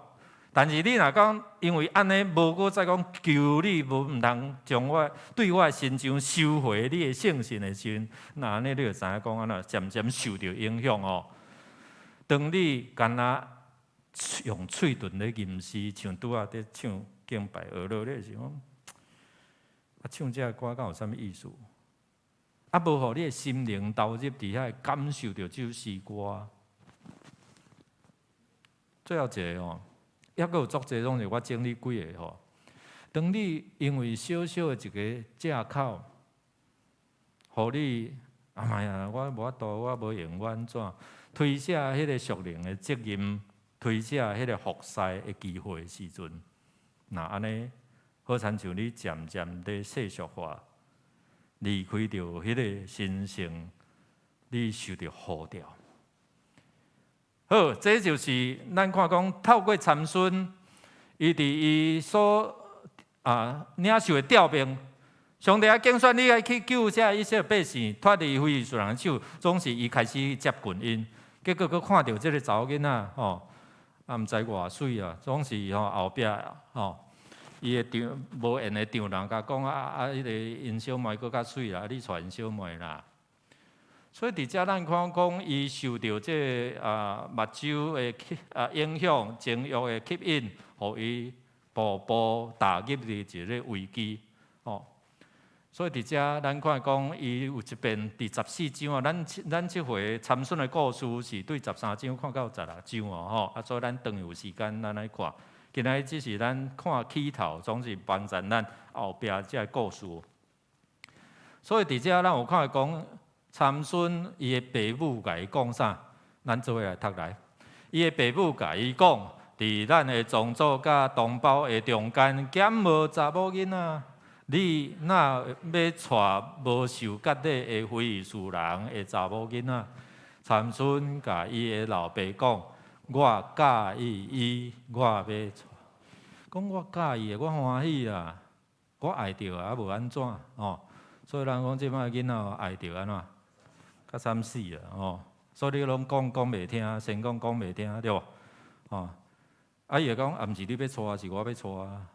但是你若講因為按呢無閣再講求你無毋通將我對我的身上收回你的聖神的時陣，那按呢你就知影講按怎漸漸受著影響哦。當你干焦用喙唇咧吟詩，像拄仔佇唱敬拜呵咾咧，是講啊唱這个歌敢有啥物意思？啊，無予你的心靈投入佇遐，感受著這首詩歌。最後一个哦，猶閣有足濟攏是我整理幾个吼。當你因為小小的一个借口，予你啊媽呀，我無法度，我無閒，我按怎推卸彼个屬靈的責任，推卸彼个服侍的機會的時陣，若按呢，好親像你漸漸佇世俗化，離開著彼个神聖，你受著呼召。好，這就是咱看講透過參孫，伊佇伊所啊領受的調命，上帝愛揀選你愛去救這以色列百姓脫離非利士人的手，總是伊開始接近𪜶，結果閣看著這个查某囡仔吼，啊毋知偌媠啊，總是吼後壁吼，伊的丈無緣的丈人共講啊啊，彼个𪜶小妹閣較媠啦，你娶𪜶小妹啦。所以佇遮咱看講，伊受著這个啊目睭的吸啊影響，情欲的吸引，予伊步步踏入佇一个危機。吼，所以佇遮咱看講，伊有一遍佇十四章啊，咱這回參孫的故事是對十三章看到十六章哦，吼，啊，所以咱當有時間咱來看。今仔日只是咱看起頭，總是幫助咱後壁這個故事。所以佇遮咱有看講，參孫伊的爸母共伊講啥？咱做伙來讀來。伊的爸母共伊講，佇咱的宗族佮同胞的中間，減無查某囡仔。你若欲娶無受割禮的非利士人的查某囡仔？參孫共伊的老爸講：我佮意伊，我欲娶。講我佮意的，我歡喜啊，我愛著啊，無按怎哦。所以人講這擺囡仔愛著按怎，較慘死啊哦。所以你攏講講袂聽，先講講袂聽對無？哦，啊伊會講，啊毋是你欲娶，是我欲娶啊。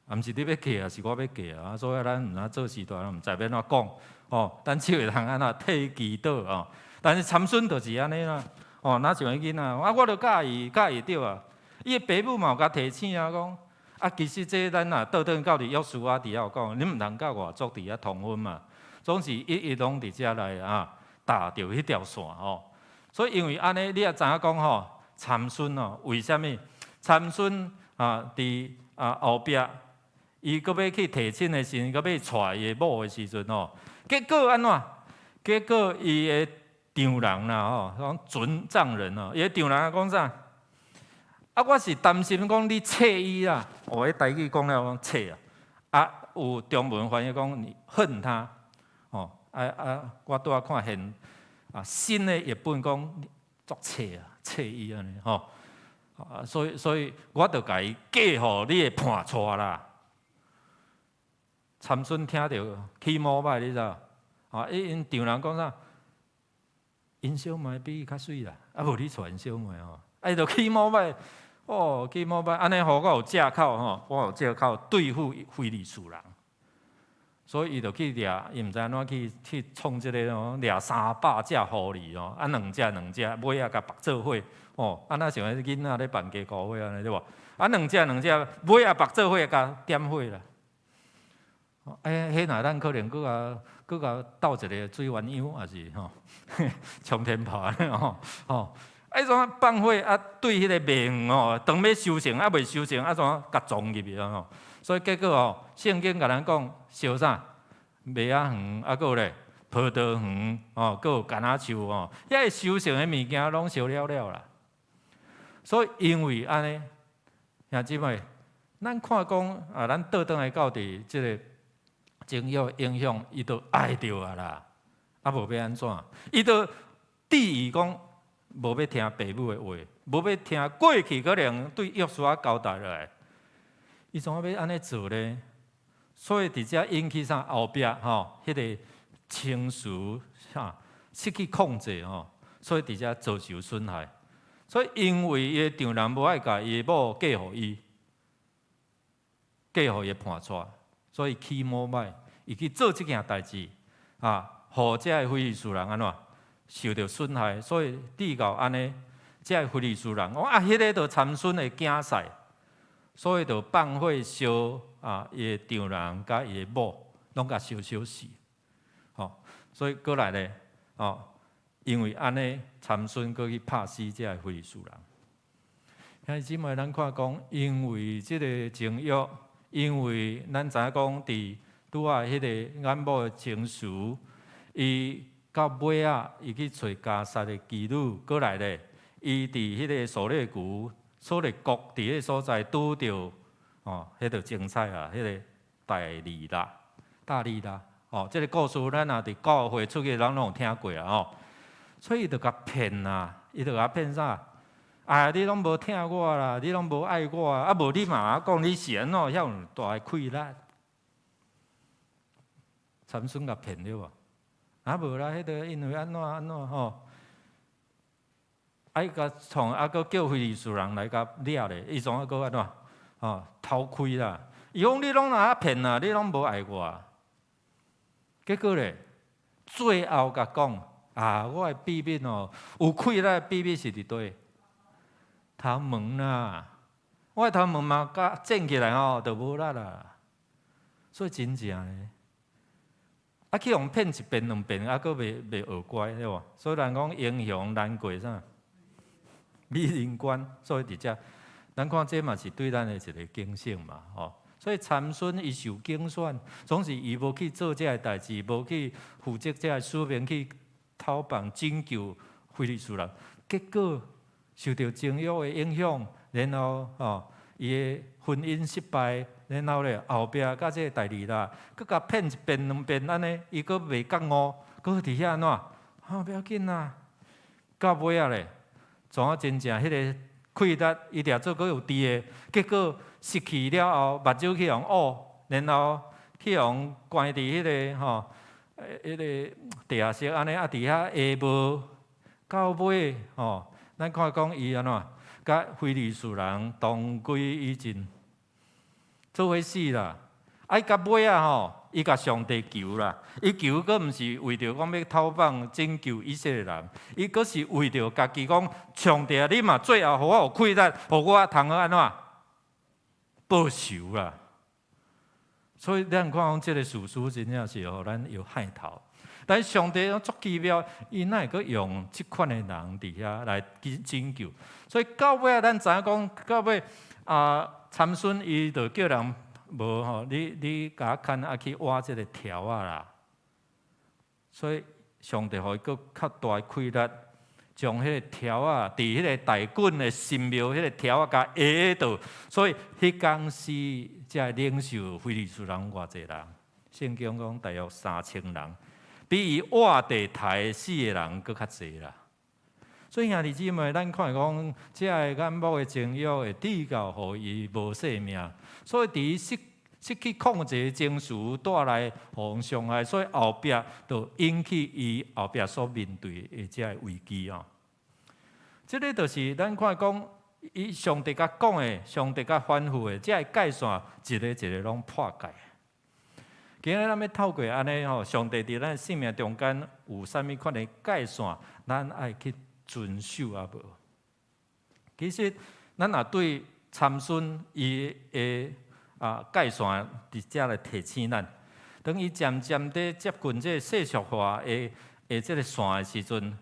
啊毋是你欲嫁啊，是我欲嫁啊。所以咱毋知做時代，毋知欲按怎講哦。咱只會通按怎替祈禱哦。但是參孫就是按呢啦，哦，若像彼囡仔，啊，我著佮意佮意著啊。伊的爸母嘛有共提醒啊，講啊，其實這咱若倒轉到佇約書亞佇遐有講，你毋通佮外族佇遐通婚嘛，總是一一攏佇遮來啊，踏著彼條線吼。所以因為按呢，你也知影講吼，參孫哦，為啥物？參孫啊，佇啊後壁，伊閣欲去提親的時陣，閣欲娶伊的某的時陣吼，結果按怎？結果伊的丈人啦吼，講準丈人哦，伊的丈人講啥？啊，我是擔心講你切伊啦。哦，彼台語講了講切啊，啊有中文翻譯講你恨他，哦，啊啊，我拄仔看現啊新的譯本講足切啊，切伊按呢吼，啊，所以我就共伊嫁予你的伴娶啦。參孫聽著起毛䆀，你知無？啊，𪜶丈人講啥？𪜶小妹比伊較媠啦，啊無你娶𪜶小妹吼，啊伊就起毛䆀，哦，起毛䆀，按呢予我有藉口吼，我有藉口對付非利士人，所以伊就去掠，伊毋知按怎去創這个吼，掠300隻狐狸吼，啊兩隻兩隻，尾仔共縛做伙，哦，啊若像彼囡仔咧辦雞糊花按呢對無？啊兩隻兩隻，尾仔縛做伙共點火啦。欸，彼若咱可能閣共鬥一个水鴛鴦，抑是吼沖天炮按呢吼吼。啊，怎放火啊？對彼个麥園吼，當欲收成啊，未收成啊，怎共撞入去啊吼？所以結果吼，聖經共咱講燒啥？麥仔園啊，閣有咧葡萄園吼，閣有橄欖樹吼，遐个收成的物件攏燒了了啦。所以因為按呢，兄姊妹，咱看講啊，咱倒轉來到佇這个情欲影響，伊都愛著啊啦，啊無欲按怎？伊都志意講無欲聽爸母的話，無欲聽過去可能對約書亞交代落來，伊怎欲按呢做咧？所以佇遮引起啥後壁吼，彼个情緒哈失去控制吼，所以佇遮遭受損害。所以因為伊的丈人無愛共伊的某嫁予伊，嫁予伊的伴娶。所以起毛䆀，伊去做這件代誌，啊，予這个非利士人按怎受著損害，所以直到按呢，這个非利士人講啊，彼个就參孫的囝婿，所以就放火燒啊，伊的丈人佮伊的某，攏共燒燒死。吼，所以過來咧，哦，因為按呢，參孫閣去拍死這个非利士人。兄弟姊妹，咱看講，因為這个情欲。因為咱知影講，佇拄仔彼个眼目的情緒，伊到尾仔，伊去揣迦薩的妓女過來咧，伊佇彼个掃列谷、掃列國佇彼个所在拄著哦，彼个精彩啊，彼个大利拉、大利拉哦，這个故事咱若佇教會出去，咱攏有聽過啊吼。所以伊就共騙啊，伊就共騙啥？啊！你攏無疼我啦，你攏無愛我啊！啊，無你嘛講你是按怎遐有大的氣力？參孫共騙著無？啊，無啦，彼个因為按怎按怎吼？啊，伊共創啊，閣叫非利士人來共掠咧，伊怎啊閣按怎？吼，偷窺啦！伊講你攏若騙啊，你攏無愛我。結果咧，最後共講啊，我的秘密哦，有氣力的秘密是佇佗？頭毛啦，我的頭毛嘛，共剪起來吼，就無力啦。所以真正的，啊去予騙一遍兩遍，啊，閣袂學乖對無？所以人講英雄難過啥？美人關，所以佇遮，咱看這嘛是對咱的一个警醒嘛，吼。所以參孫伊受揀選，總是伊無去做這个代誌，無去負責這个使命去討辦拯救非利士人，結果受著情欲的影響，然後吼伊的婚姻失敗，然後咧後壁佮這个大利拉，閣共騙一遍兩遍按呢，伊閣袂覺悟，閣佇遐按怎？啊，不要緊啦，到尾仔咧，怎啊真正彼个氣力，伊掠做閣有治的，結果失去了後，目睭去予烏，然後去予關佇彼个吼，彼个地下室按呢，啊佇遐下無，到尾吼，咱看講伊按怎，佮非利士人同歸於盡，做伙死啦。啊，伊到尾仔吼，伊共上帝求啦，伊求閣毋是為著講欲討放拯救以色列人，伊閣是為著家己講，上帝啊，你嘛最後予我有氣力，予我通好按怎報仇啦。所以咱看講這个士師真正是予咱搖害頭。但是上帝足奇妙，伊哪會閣用這款的人佇遐來拯救？所以到尾仔咱知影講，到尾啊，參孫伊就叫人無吼，你共我牽啊去挖這个柱仔啦。所以上帝予伊閣較大的氣力，將彼個柱仔佇彼个大袞的神廟，彼个柱仔共壓倒。所以彼工死這个領袖非利士人偌濟人？聖經講大約3000人，比伊挖地台死的人閣較濟啦。所以兄弟姊妹，咱看講，這个眼目的情欲會致到予伊無性命，所以佇伊失去控制的情緒帶來予人傷害，所以後壁就引起伊後壁所面對的這个危機哦。這个就是咱看講，伊上帝共講的，上帝共吩咐的，這个界線一个一个攏破解。今日咱欲透過按呢吼，上帝佇咱生命中間有啥物款的界線，咱愛去遵守啊無？其實，咱若對參孫伊的界線佇遮來提醒咱，當伊漸漸佇接近這个世俗化的這个線的時陣，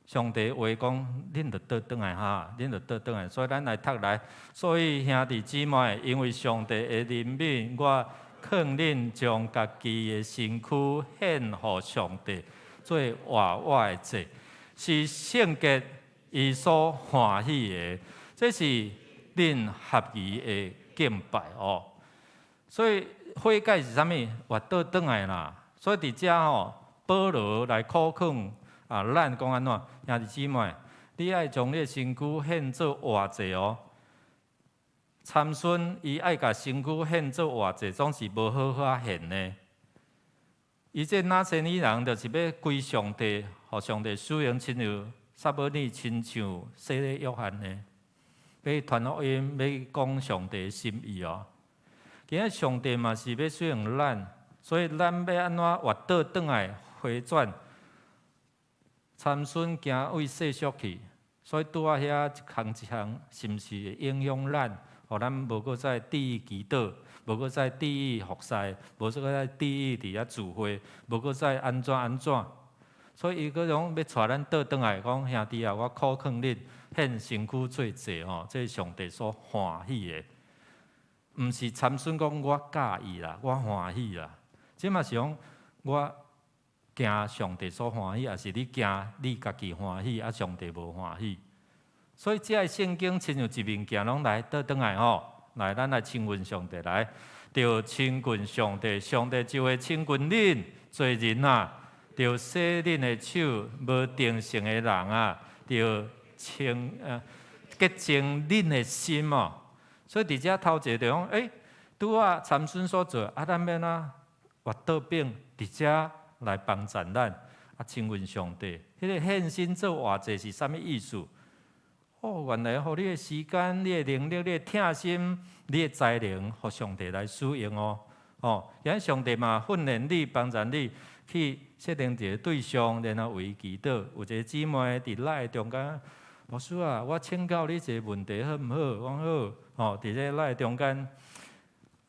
上帝話講：恁著倒轉來哈，恁著倒轉來。所以咱來讀來。所以兄弟姊妹，因為上帝的憐憫，我勸恁將家己的身軀獻予上帝，做活活的祭，是聖潔伊所歡喜的。這是恁合宜的敬拜哦。所以悔改是啥物？活倒轉來啦。所以佇遮吼，保羅來苦勸啊，咱講按怎？兄弟姊妹，你愛將你的身軀獻做活祭哦。參孫伊愛共身軀獻做活祭，總是無好好仔獻呢。伊這拿細耳人，就是欲歸上帝，予上帝使用，親像撒母耳，親像洗禮約翰呢，欲傳福音，欲講上帝的心意哦。今仔上帝嘛是欲使用咱，所以咱欲按怎活倒轉來回轉？參孫行為世俗去，所以拄仔遐一項一項，是毋是會影響咱？予咱無閣再致意祈禱，無閣再致意服侍，無閣再致意佇遐聚會，無閣再按怎按怎？所以伊閣講欲帶咱倒轉來，講兄弟啊，我苦勸恁獻身軀做祭吼，這是上帝所歡喜的。毋是參孫講我佮意啦，我歡喜啦。這嘛是講我行上帝所歡喜，抑是你行你家己歡喜，啊上帝無歡喜。所以這个聖經親像一面鏡，攏來倒轉來吼，來咱來親近上帝來，著親近上帝，上帝就會親近恁。罪人啊，著洗恁的手，無忠誠的人啊，著清潔淨恁的心哦。所以佇遮頭一个就講，拄仔參孫所做，啊，咱欲按怎活倒轉，佇遮來幫助咱，啊，親近上帝。彼个獻身做活祭是啥物意思？哦，原來予你的時間、你的能力、你的疼心、你的才能，予上帝來使用哦。哦，因上帝嘛訓練你、幫助你去設定一个對象，然後為伊祈禱。有一个姊妹佇 LINE 中間，牧師啊，我請教你一个問題好毋好？我講好。吼，佇這 LINE 中間，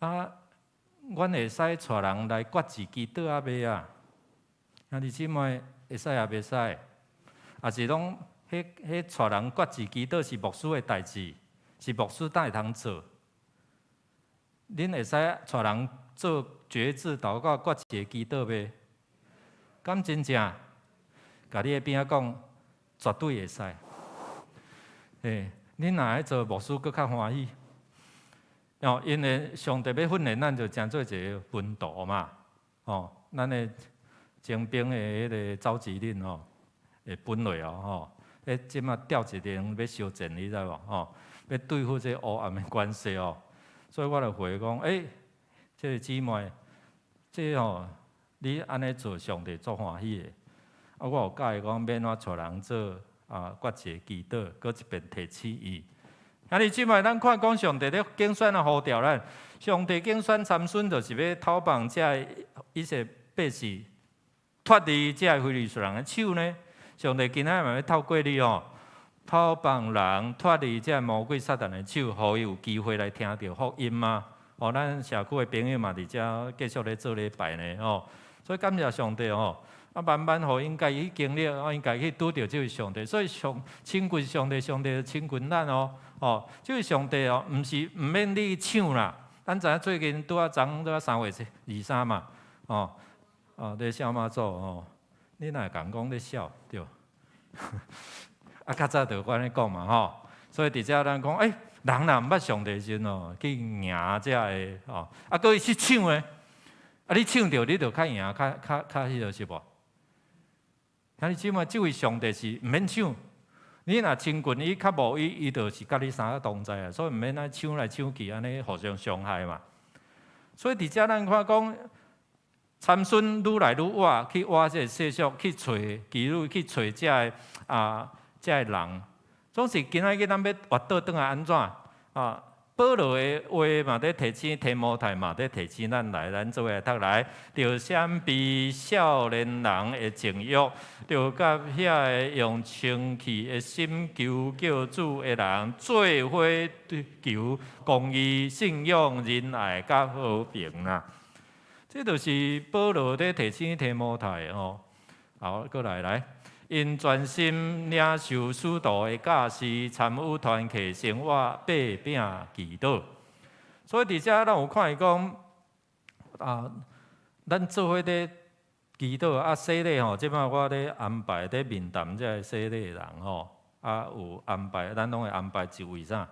啊，阮會使帶人來決志祈禱啊袂啊？兄弟姊妹會使也袂使？抑是講彼帶人決志祈禱是牧師的代誌，是牧師才會通做。恁會使帶人做決志禱告、決志的祈禱袂？敢真正？共你的邊仔講，絕對會使。欸，恁若愛做牧師，閣較歡喜。哦，因為上帝欲訓練咱，就成做一个門徒嘛。哦，咱的徵兵的彼个召集令吼，會分落哦吼。彼這馬調一個人欲相戰，你知無？吼，欲對付這個黑暗的關係哦。所以我就回講，欸，這个姊妹，這吼，你按呢做，上帝足歡喜的。啊，我有教伊講，欲按怎帶人做啊，決志祈禱，閣一遍提醒伊。兄弟姊妹，咱看講上帝咧揀選啊呼召咱，上帝揀選參孫，就是欲討放這个以色列百姓脫離這个非利士人的手呢。上帝今仔嘛欲透過你哦，討放人脫離這个魔鬼撒旦的手，予伊有機會來聽著福音嘛。哦，咱社區的朋友嘛佇遮繼續咧做禮拜呢吼，所以感謝上帝吼。啊，慢慢予𪜶家己去經歷，予𪜶家己去拄著這位上帝，所以上親近上帝，上帝就親近咱哦。哦，這位上帝哦，毋是毋免你搶啦。咱知影最近拄仔昨拄仔3月23嘛，哦，哦，咧痟媽祖吼，你若會共講咧痟對？啊，較早就按呢講嘛吼，所以佇遮咱講，欸，人若毋捌上帝時陣哦，去贏這个吼，啊，閣去搶的，啊，你搶著你就較贏，較較較彼落是無？兄弟姊妹，這位上帝是毋免搶，你若親近伊，較無伊，伊就是佮你三個同在啊，所以毋免愛搶來搶去，按呢互相傷害嘛。所以佇遮咱看講，參孫愈來愈倚去倚這个世俗，去揣妓女，去揣這个啊這个人，總是今仔日咱欲越倒轉來按怎啊？保羅的話嘛，佇提醒提摩太嘛，佇提醒咱來，咱做伙來讀來，著閃避少年人的情欲，著佮遐个用清氣的心求救主的人做伙求公義、信仰、仁愛佮和平啦。這就是保羅佇提醒提摩太的吼。好，閣來來。𪜶專心領受使徒的教示，參與團契生活，擘餅祈禱。所以佇遮咱有看伊講啊，咱做伙咧祈禱啊，洗禮吼，這擺我咧安排咧面談這个洗禮的人吼，啊有安排，咱攏會安排一位啥？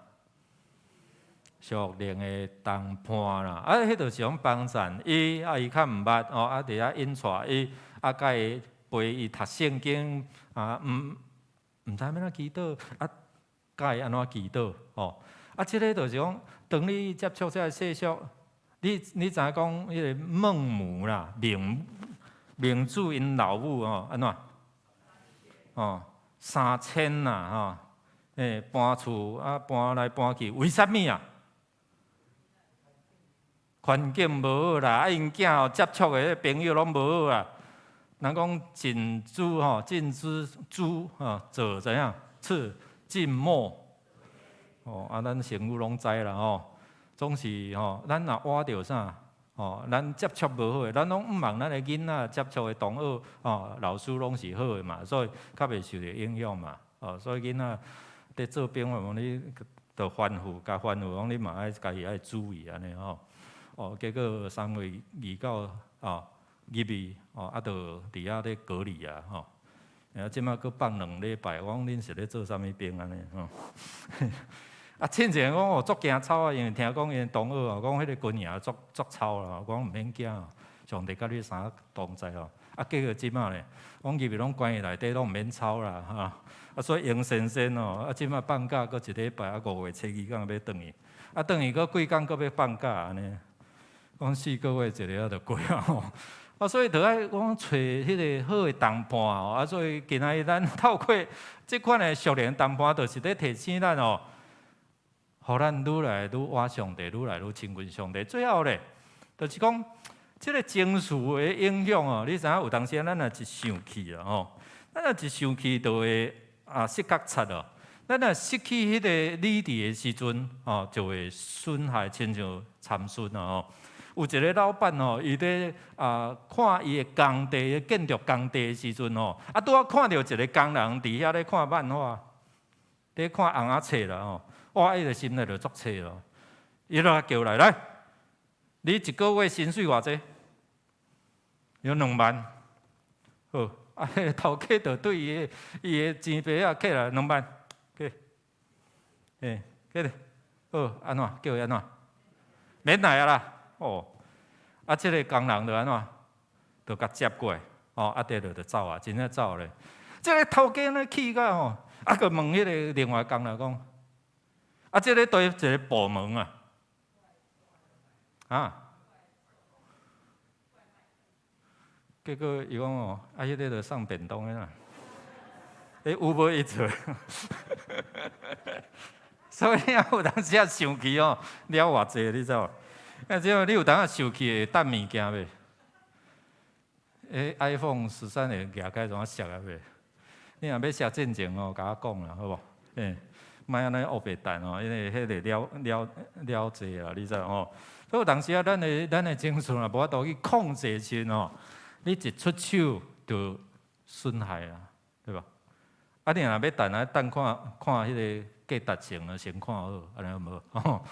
屬靈的同伴啦，啊，彼就是講幫贊伊，啊，伊較毋捌吼，啊，佇遐引帶伊，啊，共伊陪伊讀聖經，啊，毋知欲按怎祈禱，啊，教伊按怎祈禱，吼，啊，這个就是講，當你接觸這个世俗，你知影講彼个孟母啦，孟孟子𪜶老母吼，按怎？哦，三遷啦，吼，欸，搬厝啊，搬來搬去，為啥物啊？環境無好啦，啊，𪜶囝吼接觸的彼個朋友攏無好啊。人講近朱吼，近朱朱吼，者怎樣？赤近墨。哦，啊，咱成語攏知啦吼。總是吼，咱若倚著啥？吼，咱接觸無好的，咱攏向望咱的囡仔接觸的同學吼，老師攏是好的嘛，所以較袂受著影響嘛。哦，所以囡仔佇做朋友，你著吩咐，共吩咐講你嘛愛家己愛注意按呢吼。哦，結果3月29哦入去哦，啊，就佇遐咧隔離啊吼。啊，這馬閣放兩禮拜，我講恁是咧做啥物兵按呢吼？啊，進前講哦，足驚吵啊，因為聽講𪜶同學哦，講彼个軍營足足吵啦，我講毋免驚，上帝佮你三个同在哦。啊，結果這馬咧，講入去攏關佇內底，攏毋免吵啦，哈。啊，所以閒仙仙哦，啊，這馬放假閣一禮拜，啊，5月初2欲轉去，啊，轉去閣幾工閣欲放假按呢。講4個月一个仔就過啊吼。啊，所以著愛講揣彼个好的同伴哦。啊，所以今仔日咱透過這款的屬靈同伴，就是咧提醒咱哦，予咱愈來愈倚上帝，愈來愈親近上帝。最後咧，就是講這个情緒的影響哦。你知影有當時咱若一生氣啊吼，咱若一生氣就會啊失覺察哦。咱若失去彼个理智的時陣，吼，就會損害，親像參孫啊吼。有一个老闆吼，伊咧啊看伊的工地，建築工地的時陣吼，啊拄仔看著一个工人佇遐咧看漫畫，咧看尪仔冊啦吼。哇！伊个心內就足切咯，伊就叫來，來，你一個月薪水偌濟？有2萬。好，啊，彼个頭家就對伊的錢袋仔起來兩萬，給，欸，給咧，好，按怎？叫伊按怎？免來啊啦，哦，啊，這个工人就按怎？就共接過來，哦，啊，綴就走啊，真正走咧。這个頭家呢氣甲吼，啊，閣問彼个另外工人講，啊，這个佗一个部門啊，啊？結果伊講哦，啊，彼个就送便當的啦，欸，Uber Eats，所以啊，有當時啊生氣哦，了偌濟，你知無？啊，這你有當時生氣會等物件袂？欸，iPhone 13會舉開怎啊摔啊袂？你若欲摔進前哦，共我講啦，好無？欸，莫按呢烏白等哦，因為彼个了了了濟啦，你知吼？所以有當時啊，咱的情緒若無法度去控制時吼。你一出手就損害啊，對吧？啊，你若欲等啊，等看看彼个價值成啊，先看好，按呢好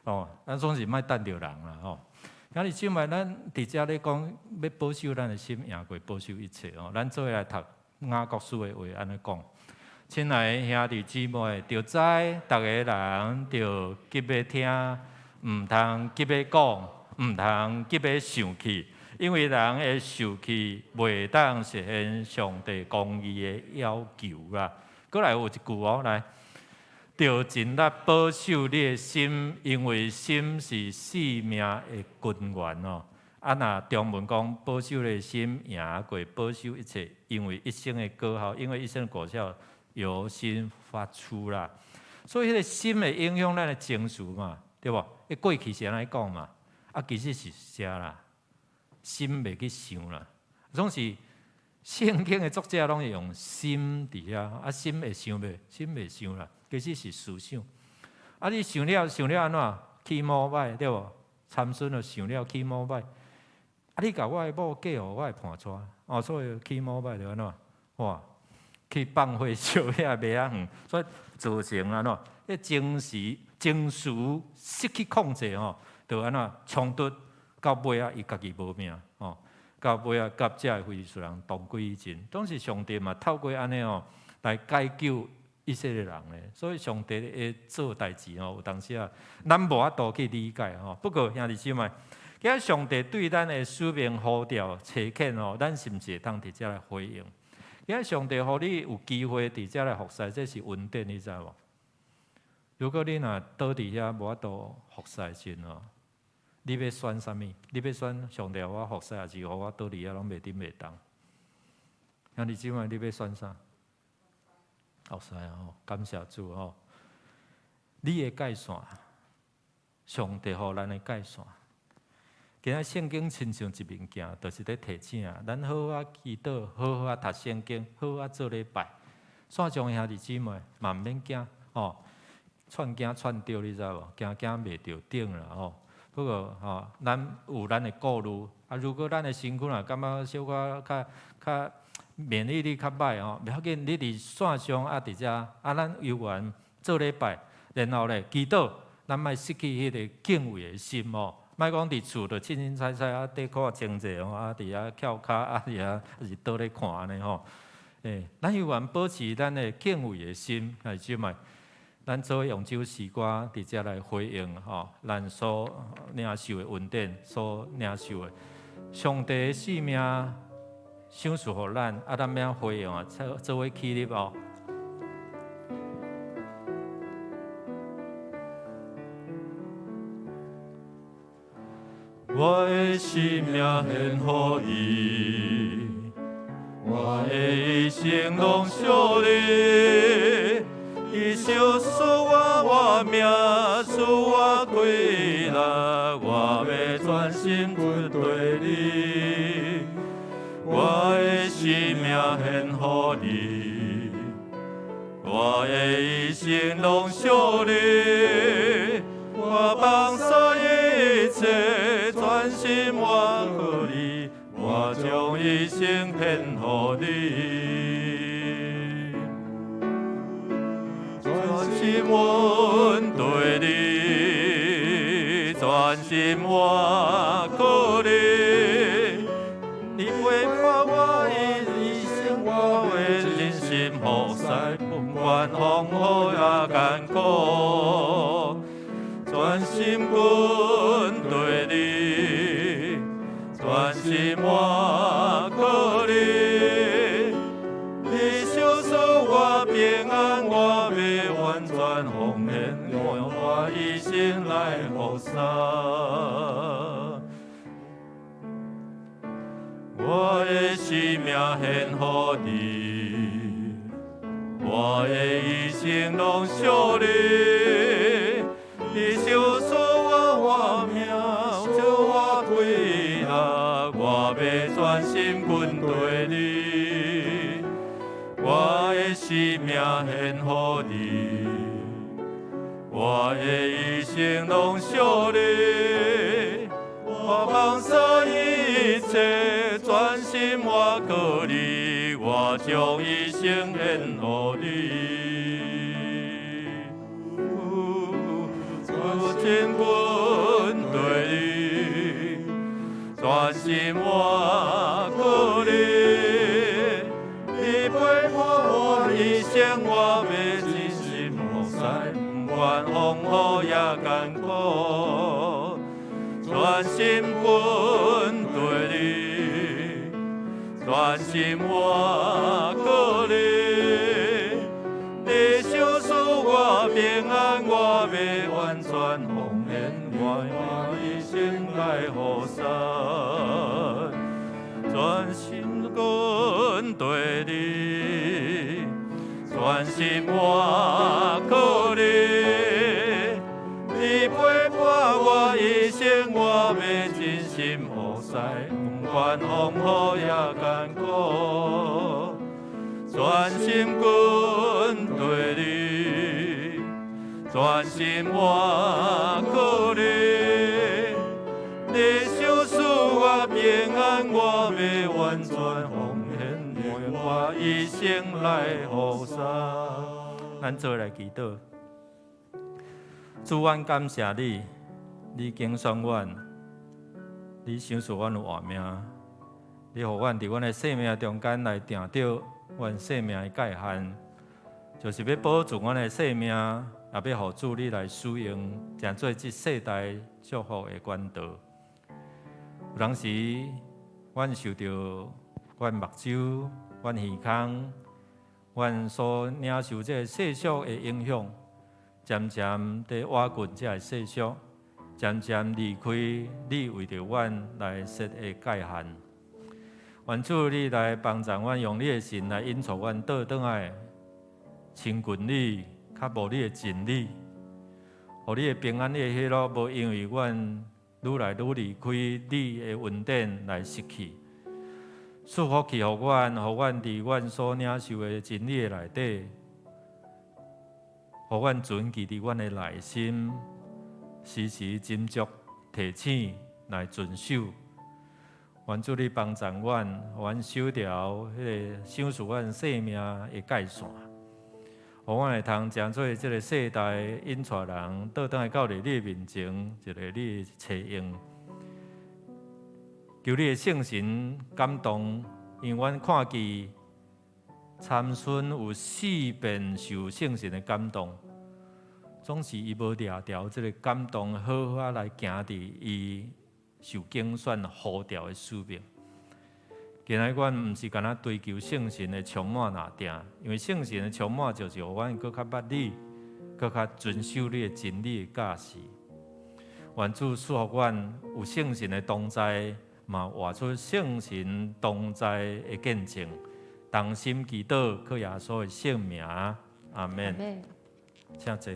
無？哦，咱總是莫等著人啦，吼。兄弟姊妹，咱佇遮咧講，欲保守咱的心，贏過保守一切哦。咱做伙來讀雅各書的話，按呢講。親愛的兄弟姊妹，著知逐个人著急欲聽，毋通急欲講，毋通急欲生氣。因為人的受氣袂當實現上帝公義的要求啦。閣來有一句哦，來，著盡力保守你的心，因為心是性命的根源哦。啊，若中文講保守你的心，贏過保守一切，因為一生的果效，因為一生的果效由心發出啦。所以，彼个心會影響咱的情緒嘛，對無？彼過去是按呢講嘛，啊，其實是啥啦？心袂去想啦，總是聖經的作者攏會用心佇遐，啊，心會想袂？心袂想啦，其實是思想。啊，你想了想了按怎？起毛歹對無？參孫就想了起毛歹。啊，你共我的某嫁予我的伴帶，哦，所以起毛歹就按怎？哇，去放火燒遐麥仔園，所以造成按怎？彼情緒情緒失去控制吼，就按怎衝突。到尾仔，伊家己無命吼，到尾仔，佮遮个非利士人同歸於盡。當時上帝嘛透過按呢吼來解救以色列人咧，所以上帝會做代誌吼，有當時啊，咱無法度去理解吼。不過兄弟姊妹，今仔上帝對咱的使命呼召差遣吼，咱是毋是會當佇遮來回應？今仔上帝予你有機會佇遮來服侍，這是恩典，你知無？如果你若倒佇遐無法度服侍時吼，你欲選啥物？你欲選上帝予我服侍，抑是予我倒佇遐攏袂振袂動？兄弟姊妹，你欲選啥？服侍吼，感謝主吼！你的界線，上帝予咱的界線。今仔聖經親像一面鏡，就是咧提醒啊，咱好好祈禱，好好啊讀聖經，好好啊做禮拜。線上兄弟姊妹嘛毋免驚吼，串驚串著你知無？驚驚袂著頂啦吼。不過吼，咱有咱的顧慮啊。如果咱的身軀若感覺小可較較免疫力較歹吼，袂要緊，你佇線上啊，佇遮啊，咱猶原做禮拜，然後咧祈禱，咱莫失去彼个敬畏的心吼。莫講佇厝就凊凊彩彩啊，短褲穿者吼，啊，佇遐翹跤啊，佇遐是倒咧看按呢吼。欸，咱猶原保持咱的敬畏的心，兄弟姊妹。咱做伙用這首詩歌佇遮來回應吼，咱所領受的恩典，所領受的上帝的賜命賞賜予咱，啊，咱欲回應啊，做做伙起立哦。我的生命獻予你，我的一生攏屬你。伊賞賜我活命，賜我氣力，我欲專心跟隨你。我的生命獻予你，我的一生攏屬你。我放下一切，專心倚靠你，我將一生獻予你。專心跟隨心倚靠你，你陪伴我一生，我會盡心服侍，不管風雨也艱苦，專心跟隨你，專心倚靠你，你賞賜我平安，我欲完全奉獻，用我一生來服侍。我的生命獻予你，我的一生攏屬你。你賞賜我活命，賜我體力，我欲專心跟隨你。我的生命獻予你，我的一生攏屬你。我放捨一切，專心倚靠你，我將一生獻予你。專心跟隨你，專心倚靠你，你陪伴我一生，我欲盡心服侍，不管風雨也艱苦，專心跟隨你，專心倚靠你，你賞賜我平安，我欲完全奉獻，我用一生來服侍，專心跟隨你，專心倚靠你，你陪伴我一生，我欲盡心服侍，不管風雨也艱苦，專心跟隨你，專心倚靠你，你賞賜我平安，我欲完全奉獻，用我一生來服侍。咱做來祈禱，主，阮感謝你，你揀選阮，你賞賜阮有活命，你予阮佇阮的生命中間來定著阮生命的界限，就是欲保存阮的生命，也欲予主你來使用，成做這世代祝福的管道。有當時，阮受著阮目睭、阮耳孔、阮所領受這个世俗的影響，漸漸佇倚近這个世俗，漸漸離開你為著阮來設的界限。願主你來幫助阮，用你的神來引導阮倒轉來親近你，較無你的真理，予你的平安、你的喜樂，無因為阮愈來愈離開你的恩典來失去。賜福氣予阮，予阮佇阮所領受的真理的內底，予阮存記佇阮的內心，時時斟酌提醒來遵守。願主你幫助阮，予阮守牢彼个賞賜阮生命的界線，予阮會通成做這个世代引帶人倒轉來到佇你的面前，一个你的冊用。求你的聖神感動，因為阮看見參孫有四遍受聖神的感動，總是伊無掠牢這个感動，好好仔來行佇伊受揀選呼召的使命。今仔日阮毋是干焦追求聖神的充滿爾定，因為聖神的充滿就是予阮閣較捌你，閣較遵守你的真理的教示。願主賜福阮有聖神的同在，嘛活出聖神同在的見證。同心祈禱，靠耶穌的聖名，阿們。請坐。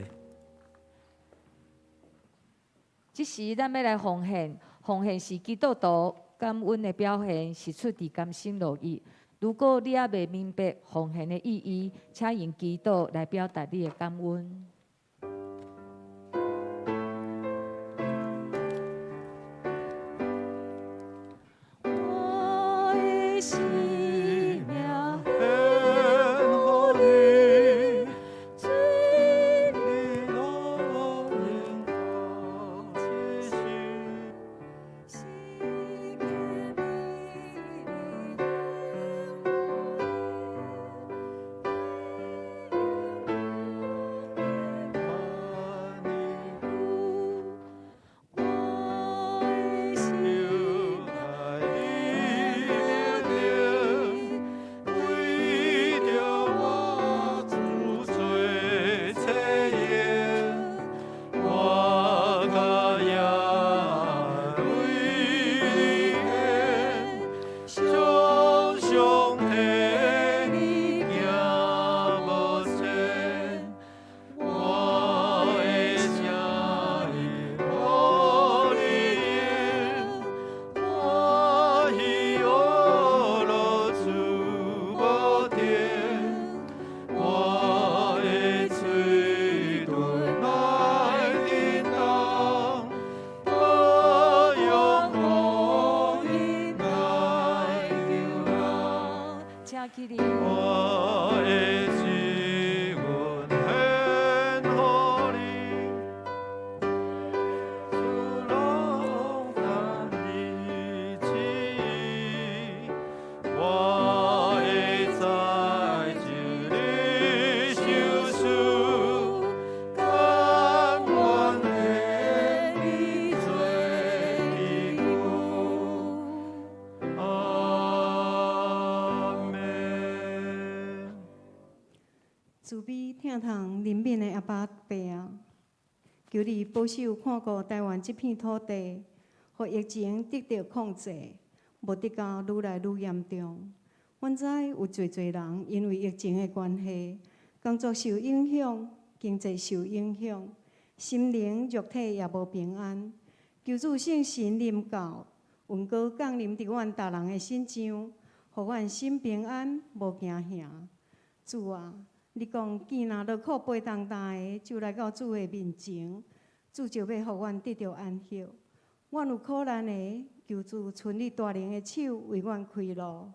這時，咱欲來奉獻，奉獻是基督徒感恩的表現，是出自甘心樂意。如果你猶未明白奉獻的意義，請用祈禱來表達你的感恩。我的生命獻予你，主你樂榮耀這心。慈悲疼痛憐憫的阿爸父啊，求你保守看顧台灣這片土地，予疫情得著控制，無得到愈來愈嚴重。阮知有濟濟人因為疫情的關係，工作受影響，經濟受影響，心靈、肉體也無平安。求主聖神臨到，恩膏降臨佇阮逐人的身上，予阮心平安，無驚嚇。主啊，你講見若勞苦背重擔的，就來到主的面前，主就欲予阮得著安息。阮有苦難的，求主伸你大能的手為阮開路。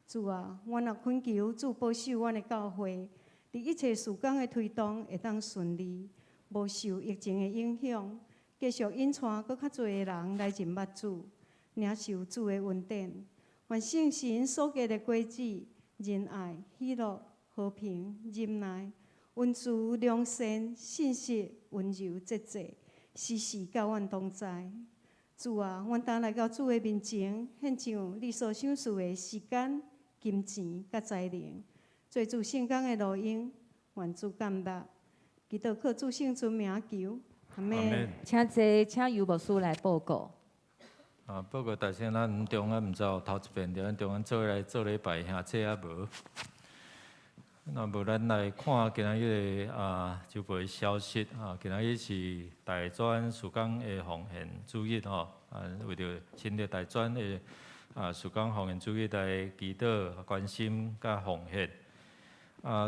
主啊，阮若懇求主保守阮的教會，佇一切事工的推動會當順利，無受疫情的影響，繼續引帶閣較濟的人來認捌主，領受主的恩典。願聖神所結的果子，仁愛、喜樂、和平、忍耐、恩慈、良善、信實、溫柔、節制，時時佮阮同在。主啊，阮當來到主的面前，獻上你所賞賜的時間、金錢佮才能，做主聖工的路用，願主感納。祈禱靠主聖尊名求，阿們。請坐，請尤牧師來報告。啊，報告大聲，咱中間毋知有頭一遍，咱中間做來做禮拜兄姐猶無？若無咱來看今仔日的週報的消息啊，今仔日是大專事工的奉獻主日吼，為著親著大專的事工奉獻主日來祈禱、關心佮奉獻。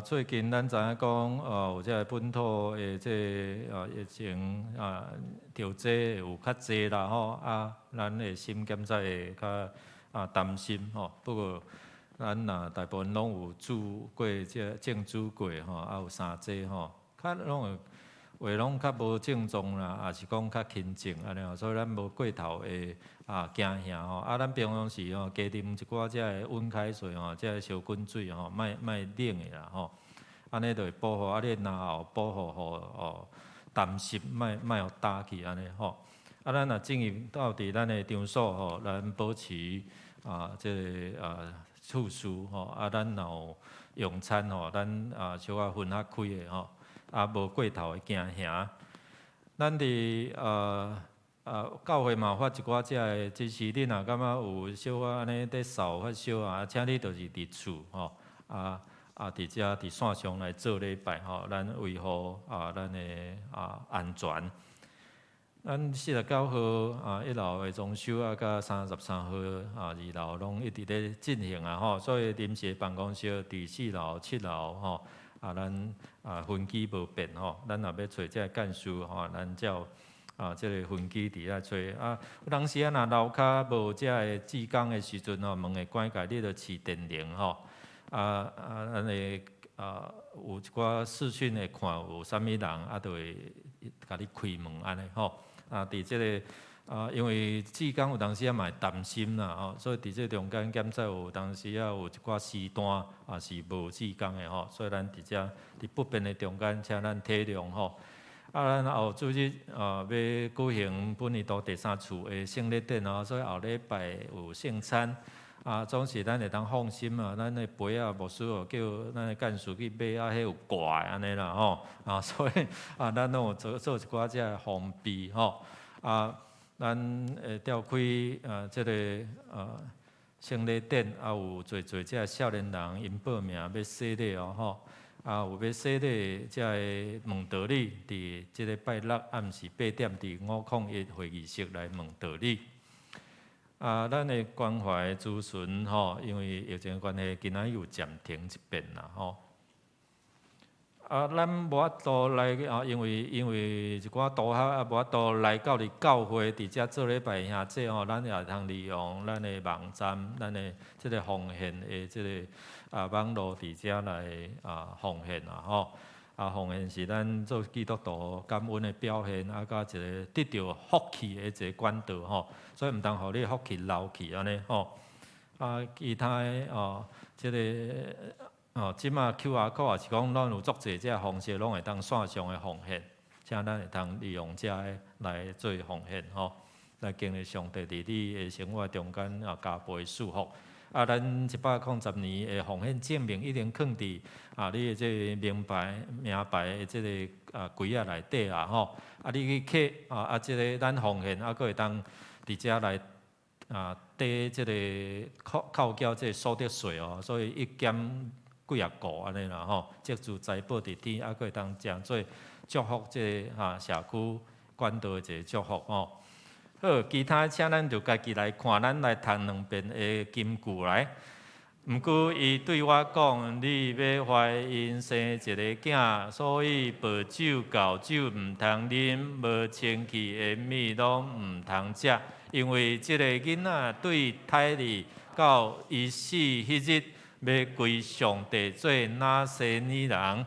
最近咱知影講，有這个本土的這个疫情著這有較濟啦吼，咱的心感覺會較擔心吼。不過，咱若大部分攏有注過這種注過吼，有三劑吼，較攏會話攏較無症狀啦，抑是講較輕症按呢吼，所以咱無過頭的驚嚇吼。咱平常時吼，加啉一寡這个溫開水吼，這个燒滾水吼，莫莫冷的啦吼。按呢就會保護，你的嚨喉保護予澹濕，莫莫予焦去按呢吼。咱若進入到佇咱的場所吼，咱保持這个措施吼，咱若有用餐吼，咱小可分較開的吼，無過頭的驚嚇。咱佇教會嘛有發一寡這个指示，你若感覺有小可按呢咧嗽發燒啊，請你就是佇厝吼，佇遮佇線上來做禮拜吼，咱維護咱的安全。咱49號一樓的裝修佮33號二樓攏一直咧進行啊吼，所以臨時辦公室佇四樓、七樓吼，咱分機無變吼，咱若欲揣這個幹事吼，咱才有這个分機佇遐揣。有當時啊，若樓跤無這个志工的時陣吼，門會關起，你就飼電鈴吼。咱會有一寡視訊會看有啥物人，就會共你開門按呢吼。佇這个因為志工有當時仔嘛會擔心啦吼，所以佇這中間檢測有當時仔有一寡時段是無志工的吼，所以咱佇遮佇不便的中間，請咱體諒吼。咱後主日欲舉行本年度第三次的聖禮典哦，所以後禮拜有聖餐。總是咱會當放心啊，咱的杯仔牧師哦叫咱的幹事去買啊，彼有蓋按呢啦吼，所以咱攏有做做一寡這个防備吼。咱會召開這个聖禮典，有濟濟這个少年人𪜶報名欲洗禮哦吼。有欲洗禮這个問道理，佇這个拜六暗時八點佇501會議室來問道理。咱的關懷諮詢吼，因為疫情關係，今仔又暫停一遍啦吼。咱無法度來啊，因為一寡同學啊，無法度來到佇教會佇遮做禮拜兄姊吼，咱也會通利用咱的網站，咱的這个奉獻的這个網路佇遮來奉獻啊吼。奉獻是咱做基督徒感恩的表現，佮一个得著福氣的一个管道吼，所以毋通予你福氣流去按呢吼。其他的哦，這个這馬 QR code 也是講，咱有足濟這个方式，攏會當線上的奉獻，請咱會當利用這个來做奉獻吼，來經歷上帝佇你的生活中間加倍祝福。啊，咱110年的奉獻證明已經囥佇啊，你的這个名牌的這个啊櫃仔內底啊吼。啊，你去揢啊，啊，這个咱奉獻啊，閣會當佇遮來啊，抵這个扣繳這个所得稅哦，所以一減幾仔個按呢啦吼，積聚財寶佇天，啊，閣會當誠做祝福這个哈社區管道的一個祝福吼。好，其他請咱就家己來看，咱來讀兩遍的金句來。毋過伊對我講：你欲懷孕生一个囝，所以薄酒、厚酒毋通啉，無清氣的物攏毋通食，因為這个囡仔對胎裡到伊死彼日，欲歸上帝做拿細耳人。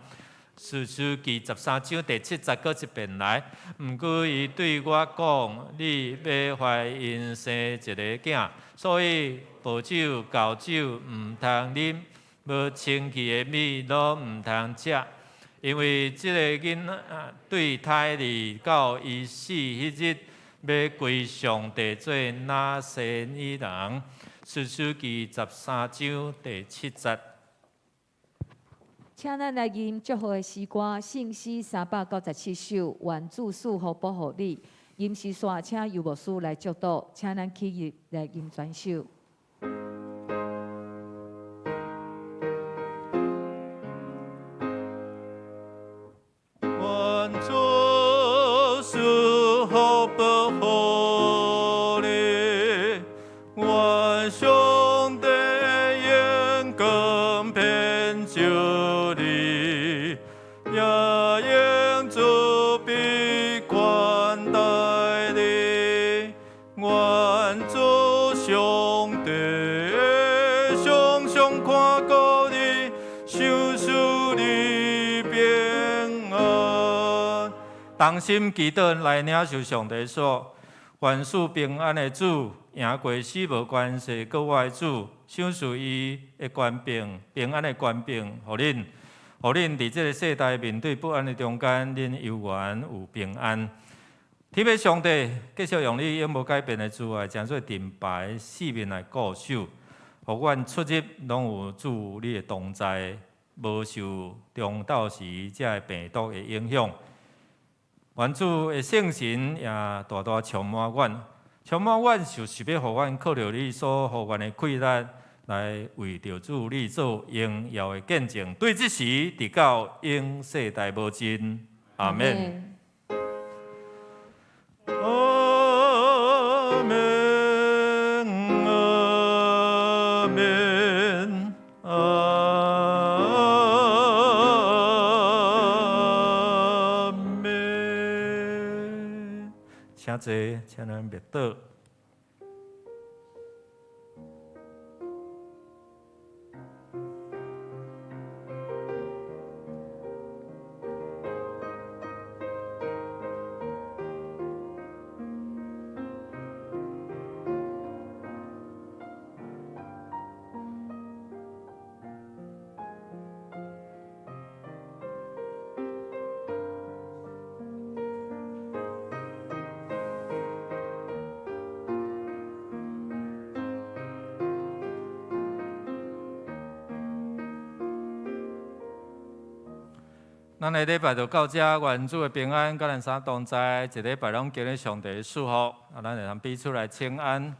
士師記13章第7節，閣一遍來。毋過伊對我講：你欲懷孕生一个囝，所以薄酒、厚酒毋通啉，無清氣的物攏毋通食，因為這个囡仔對胎裡到伊死彼日，欲歸上帝做拿細耳人。士師記13章第7節。請咱來吟祝福的詩歌，聖詩397首，願主賜福保護你。吟詩煞，請游牧師來祝禱，請咱起立來吟全首。願主賜福保護你，願上帝用光遍照你，也用慈悲款待你。願主上帝常常看顧你，賞賜你平安。同心祈禱來領受上帝說，願賜平安的主，贏過死無關係閣活的主，賞賜伊的權柄，平安的權柄，予恁，予恁佇這个世代面對不安的中間，恁猶原有平安。天父上帝繼續用你永無改變的慈愛，成做盾牌，四面來固守，予阮出入攏有主你的同在，無受中晝時這个病毒的影響。願主的聖神也大大充滿阮，充滿阮就是欲予阮靠著你所予阮的氣力，來為著主你做榮耀的見證。對這時，直到永世代無盡。阿們。阿們，阿們，阿們。請坐，請咱默禱。咱的禮拜就到這，願主的平安佮咱三同在，一禮拜攏經歷上帝的祝福，啊，咱會通彼此來請安。